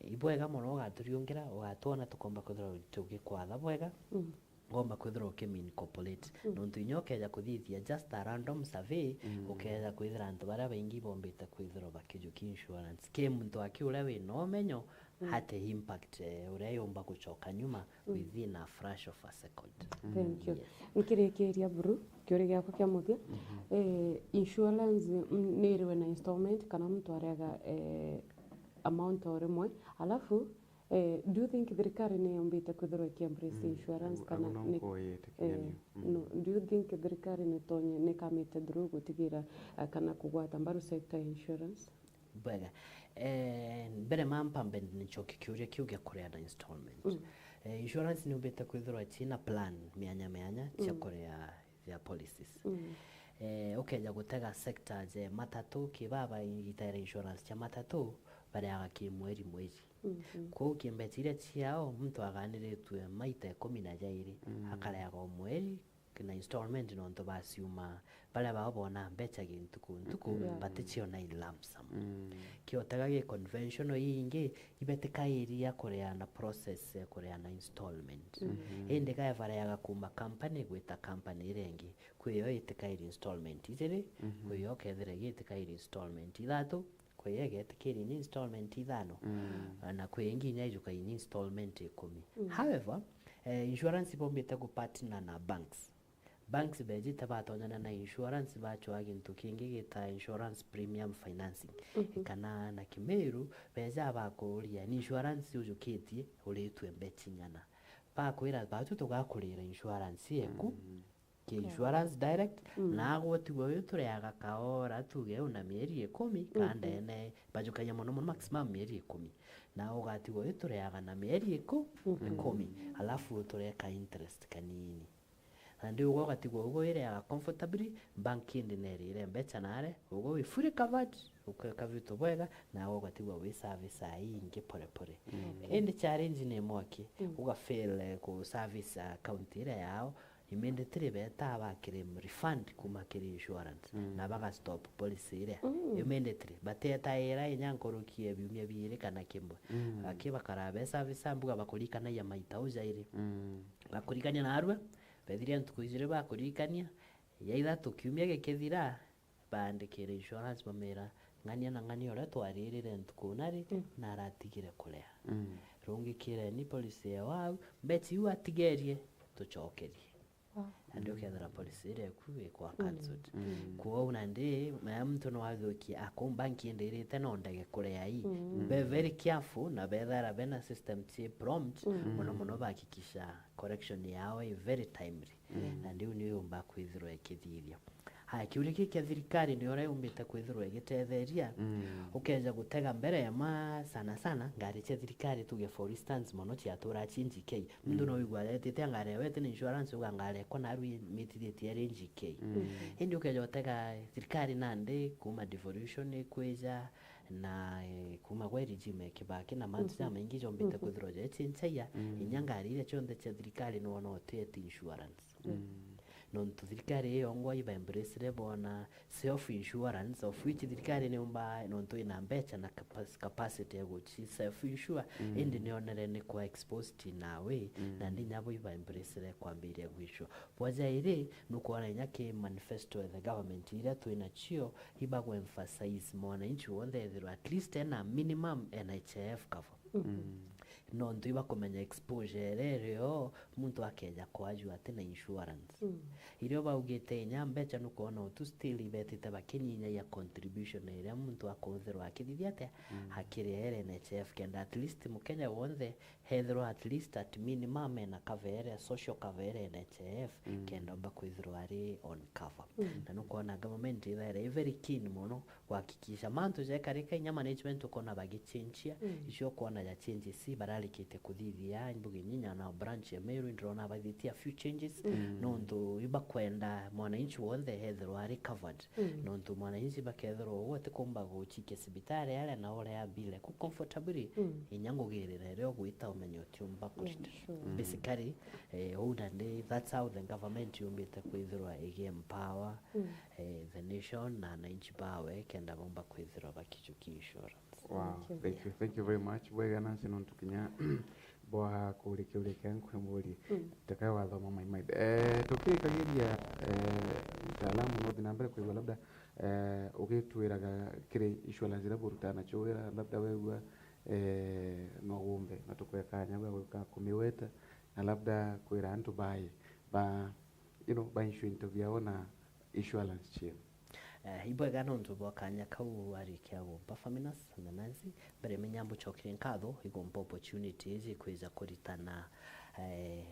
Ibwega mono ugaturiungira, ugatwona tukomba kwithirwa tugikwatha bwega. Mm. Ngomba kwithirwa ukimincorporate. Mm. Nontu inya ukeja kuthithia just a random survey, Mm. ukeja kwithira antu baria baingi bombite kwithirwa bakijukia insurance. Ki muntu aki uria wina umenyo, Mm. ate impact, eh, uria yumba gucoka nyuma Mm. within a fraction of a second. Thank you. Yes. Nkirikiria buru, kiuria giakwa kia muthia. Mhm. Eh, insurance, mm, ni iriwe na installment kana muntu ariaga, eh, amount o rimwe? Alafu, Eh, do you think thirikari ni yumbite kwithirwa ikiembrace Mm, insurance au, kana au no ni, nkuuyite kinya eh, niu. Mm. No, do you think thirikari ni tonye, ni kamite through gutigira, ah, kana kugwata mbaru sector ya insurance? Bwega. Eh, mbere ma mpambe ncoke kiuria kiu gia kuria na installment. Mm. Eh, insurance ni yumbite kwithirwa cina plan mianya mianya cia Mm. kuria their policies. Mm. Eh, ukeja gutega sector je matatu, ki baba igitaira insurance cia matatu, bareaga ki mweri mweri. Mhm. Kwou kimbeti iria ciao, muntu aganiritue maita ikumi na jairi, Mm. akareaga o mweri, na installment nontu baciuma, baria bao bona mbeca gi ntuku ntuku, Yeah. baticiona in lump sum. Mm. Kiotega gi conventional iingi, ibetikairia kurea na process ya kurea na installment. Mhm. Indi gae bareaga kuma company gwita company iria ingi, kwi yo itikairi installment ijiri, Mhm. kwi yo kethira igi itikairi installment ithatu, kwi yo igetikiri ni installment ithano, Mm. na kwi ingi inya ijukai ni installment ikumi. Mm. However, eh, insurance ibombite gupartner na banks. Banks bejite batonyana na insurance, bacwaa gintu kingi gita insurance premium financing. Mhm. Kana na Kimiru, beja bakuria, ni insurance ujukitie, uritue mbeca ing'ana? Bakwira, batu tugakurira insurance yeku, Mm. ki Yeah. insurance direct, Mm. na agwe tigwe uyu tureaga kaora, tuge una mieri ikumi, Mhm. kana ndene, bajukagia mono mono maximum mieri ikumi. Na ugatigwa uyu tureaga na mieri iku-, Mhm. ikumi, alafu utureka interest kanini. Na ndi ugwe ugatigwa ugwe wireaga comfortably, bank indi nerire mbeca nare, ugwe wi fully covered, ukeka vitu bwega, na ugwe ugatigwa wi service ai ingi pore pore. Mm. Indi challenge ni imwe aki, Mm. uga fail, eh, ku service account iria yao, immediately betaa bakiri refund kuma kiri insurance, Mm. na baga stop policy iria. Mm. Immediately, batetaira inya nkuruki ya biumia biiri kana kimwe. Mm. Aki bakara be service ambuga bakurikanagia maita ujairi. Mm. Bakurikania narua, Bethiria ntuku ijiri bakuririkania, ya ithatu kiumia gikithira, baandikire insurance bamera, ng'ania na ng'ania uria twaririre ntuku una ri, Mm. na aratigire kurea. Mm. Rungikireni policy ya wau, mbeca iu atigerie, tucokerie. Wow. Nandi ukethira policy iria eku ikwa cancelled. Mm. Kwou nandi, maya muntu no agwikia, akumba nkienderete no ndege kuria ii. Mm. Be very careful na bethara bena system ci prompt, mm, muno muno bahakikisha correction yao i very timely. Mm. Na ndiu niyo yumba kwithirwa ikithithia. Haya, kiuria kii kia thirikari ni uria yumbite kwithirwa igitetheria. Mm. Ukeja gutega mbere ya ma sana sana, ngari cia thirikari, tuge for instance, mono ciatura ci N G K. Muntu, mm, no wigua aretite ngari yawe tina insurance, uga ngari ekwa naru imitithitie iri N G K. Mm. Indi ukeja utega thirikari nandi kuma devolution ikwija, na, eh, kuma gwe regime ya Kibaki na mantu, mhm, jamaingi jombite, mhm, kwithirwa jechinchagia, mm, inya ngari iria cionthe cia thirikari nwona utieti insurance. Mm. Nontu thirikari iyo ngwa iba embracere bona self insurance, of which thirikari niumba nontu ina mbecha na capac-, capacity ya guchi self insure, mm, indi nionere ni kwa exposed in a way, mm, na ndi nyabo iba embracere kwambiria gwichwa. Bwa jairi, nukwona inya ki manifesto ya the government iria twina cio, iba ku emphasize mwananchi wonthe ethirwa at least ena minimum N H I F cover. Mm. Nontu ibakumenya exposure iria irio muntu akeja kwajua atina insurance. Mm. Irio baugite inya mbecha nukwona utu still ibetite bakinyinyagia contribution iria muntu akuthirwa akithithia atia, mm, akiria ere N H I F, kenda at least Mukenya wonthe hethirwa at least at minimum ena cover iria, social cover iria N H I F, mm, kenda omba kwithirwa ari on cover. Mm. Na nukwona government ithaira i very keen mono kuhakikisha mantu jekarika, inya management ukona bagichinchia, mm, icio ukona ja changes bararikite kuthithia, mbuge nyinya na branch ya Meru ndirona bathitie a few changes, mm, nontu ibakwenda mwananchi wonthe ethirwa ari covered, mm, nontu mwananchi bakethirwa uu atikumba guchikia cibitari aria na uria abile ku comfortably, mm, inya ngugirira iria ugwita umenye utiumba kurita. Yeah, sure. Mm. Basically, eh, uu nandi, that's how the government yumbite kwithirwa igi empower, mm, eh, the nation na ananchi bawe kenda bomba kwithirwa bakijukia insurance. Wow, thank you, thank you very much. Bwega Nancy nontu kinya bwa kurikia uria kia nkwimuria. Mm. Teka wathoma my mind. Eh, tukirikagiria, eh, mtaalamu no thi na mbere kwigua labda, eh, ugitwiraga kiri insurance iria burutaga nacio wira, labda wegua, eh, no wumbe, no tukwe kanya ga gwika kumiweta, na labda kwira antu bae ba, you know, ba insure into biao na insurance cienu. Eh, ibwega nontu bwa kanya kau arikia gumpa Faminas na Nancy. Mbere menya mbucokerie nkatho igumpa opportunity iji kwija kuritana, eh,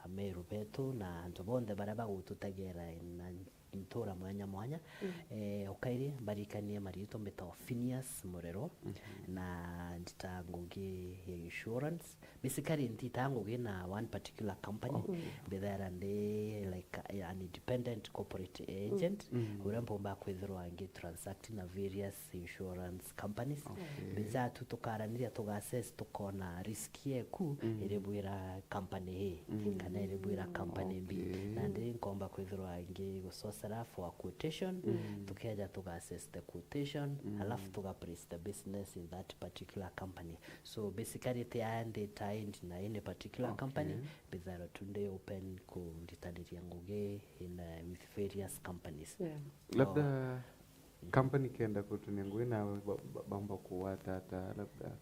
Ameru betu na antu bonthe baria bagututagira na ntura mwanya mwanya. Mm. Eh, ukairi mbarikanie mariitwa mbitagwa Phineas Murero, mhm, na ndita ngugi ya insurance. Basically, ntita ngugi na one particular company. Okay. Mbithaira ndi, like, an independent corporate agent, mm, mm, uria mpomba kwithirwa ngi transact na various insurance companies. Okay. Mbija tu tukaraniria, tuga assess, tukona risk yeku, mm, iri bwira company A, mm, kana iri bwira company B. Okay. Na ndi nkomba kwithirwa ngi gusocera for a quotation, mm, tukeja tuga assess the quotation, mm, alafu tuga place the business in that particular company. So basically, ti aya ndi tied na any particular, okay, company, mbithairwa tu ndi open kuritaniria ngugi in, uh, with various companies. Yeah. Labda, oh, company kenda kurutunia ngugi nawe ba-, ba-, bamba kuwata ata, labda,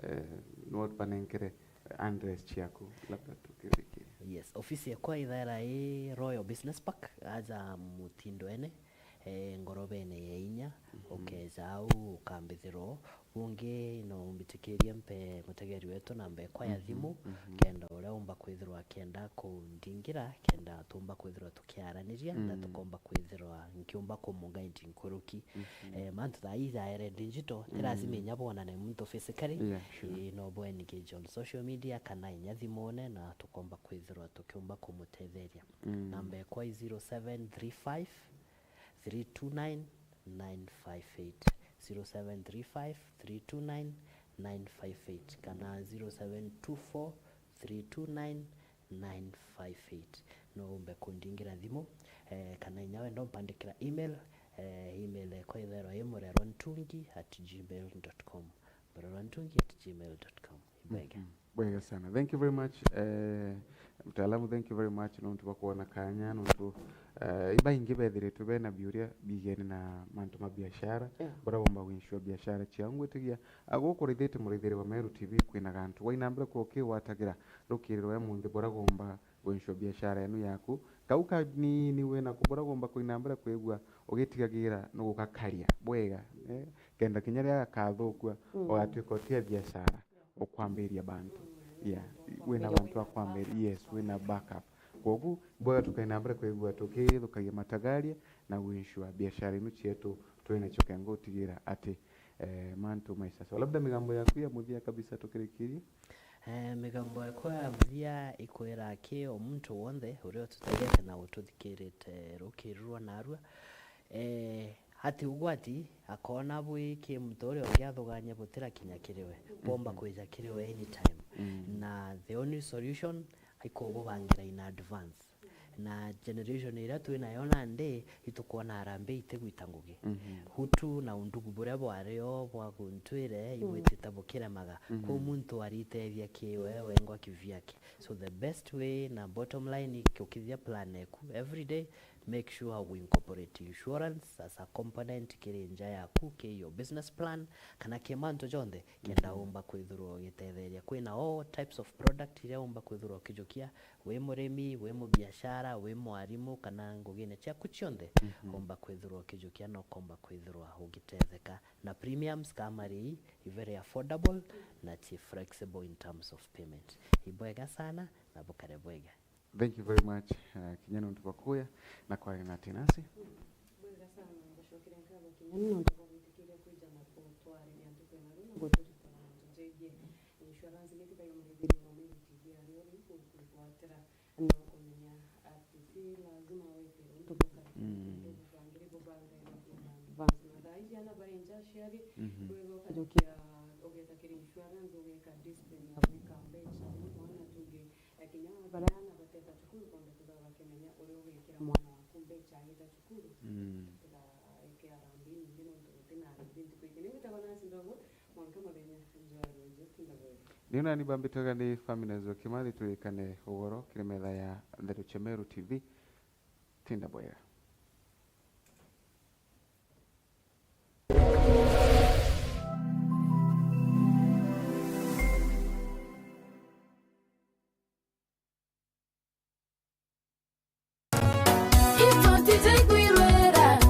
eh, no banenkere address ciaku, labda tukirikiria. Yes, ofisi yakwa ithaira i Royal Business Park, aja Mutindwene, eh, ngorobene ya inya, mhm, ukeja au ukambithirwa. Bungi no umbitikirie mpe mutegeri wetu namba ekwa ya, mhm, thimu, mhm, kenda uria umba kwithirwa akienda kundingira, kenda tumba kwithirwa tukiaraniria, na, mm, tukomba kwithirwa nkiumba kumuguide nkuruki. Mhm. Eh, mantu thaa ii jaere digital, ti, mm, lazima inya bwonane muntu physically. Yeah, sure. Eh, no bwe engage on social media kana inya thimune, na tukomba kwithirwa tukiumba kumutetheria. Mm. Namba ekwa i zero seven three five, three two nine, nine five eight, zero seven three five, three two nine, nine five eight, kana zero seven two four, three two nine, nine five eight. No umbe kundingira thimu, eh, kana inya wenda umpandikira email, eh, email ekwa itherwa i murerwa ntungi at gmail dot com. Murerwa ntungi at gmail dot com. Ibwega. Mhm. Bwega sana. Thank you very much, eh, mtaalamu, thank you very much nontu bwa kwona kanya, nontu, eh, ibaingi bethiritwe bena biuria bigeni na mantu ma biashara, yeah, buria bomba gwinsure biashara ciao. Ngwitigia, ah, guku urithite murithiri wa Meru T V kwina gantu wainambire kuukigwatagira rukiri rwa munthi buria gomba gwinsure biashara yenu yaku, Kau kanini wina kubura gomba kwina mbere kwigua ugitigagira nugukakaria bwega, eh, kenda kinya riria gakathukua, mm, ugatuika utia biashara, ukwambiria bantu. Yeah, wina bantu a kwambiria, yes, wina backup. Kwogu, bwega tukaina mbere kwigua tukithukagia matagaria na gu ensure biashara inu cietu twina cio kenga utigira ati, eh, mantu maisasa. Labda migambo yaku ya muthia kabisa tukirikirie? Eh, migambo yakwa ya muthia ikwira ki o muntu wonthe uria ututethete na ututhikirite rukiri rwa narua, eh, ati ugwati akona bwi ki muntu uria ungi athuganye butirakinya kiri we, bwomba kwija kiri we anytime. Mm. Na the only solution ikububangira in advance. Na generation iria twi nayo nandi, itukwona harambee itigwita ngugi. Mhm. Hutu na undugu buria bwari o bwa guntwire, mm, ibwitite bukiremaga. Mhm. Kwou muntu aritethia ki we wengwa kivyake. So the best way na bottom line, kiukithia plan eku every day, make sure we incorporate insurance as a component kiri nja yaku, ki your business plan, kana ki mantu jonthe, kenda, mhm, umba kwithirwa ugitetheria. Kwina all types of product iria umba kwithirwa ukijukia, wi murimi, wi mubiashara, wi mwarimu, kana ngugine ciaku cionthe, mhm, umba kwithirwa ukijukia na ukomba kwithirwa ugitetheka. Na premiums ka mari i very affordable na ci flexible in terms of payment. Ibwega sana na bukare bwega. Thank you very much. Uh, kinya nontu bwa kuya na kwaria nati nasi. Bwega sana, ngacokeria nkatho kinya nontu bwa gwitikiria kwija na gutwariria ntuku ino na guturita mantu jegie insurance. Ni tukayo murithiria wa Meru T V ari uri ku-, kugwatira na kumenya ati ti lazima wete untu bukari, mm, untu bubangire bubangairwe in advance. Na thaa iji ana bari nja aciari, mhm, bwega ukajokia ugeta kiri insurance, ugeka discipline ya gwika mbeca, mwana tuge, eh, kinya baria ana bateta cukuru, kombe kwithirwa bakimenya uria ugikira mwana waku mbeca agita cukuru. Mm. Tigaike harambee nyingi nontu gutina harambee ntuku iji. Ni witagwa Nancy Ndongo, mwanka muthenya, njwari nju, tinda bwega. Ni nani bambitaga ni Family Nzua Kimathi, turirikane ugoro kiri metha ya The Ruchemeru T V. Tinda bwega.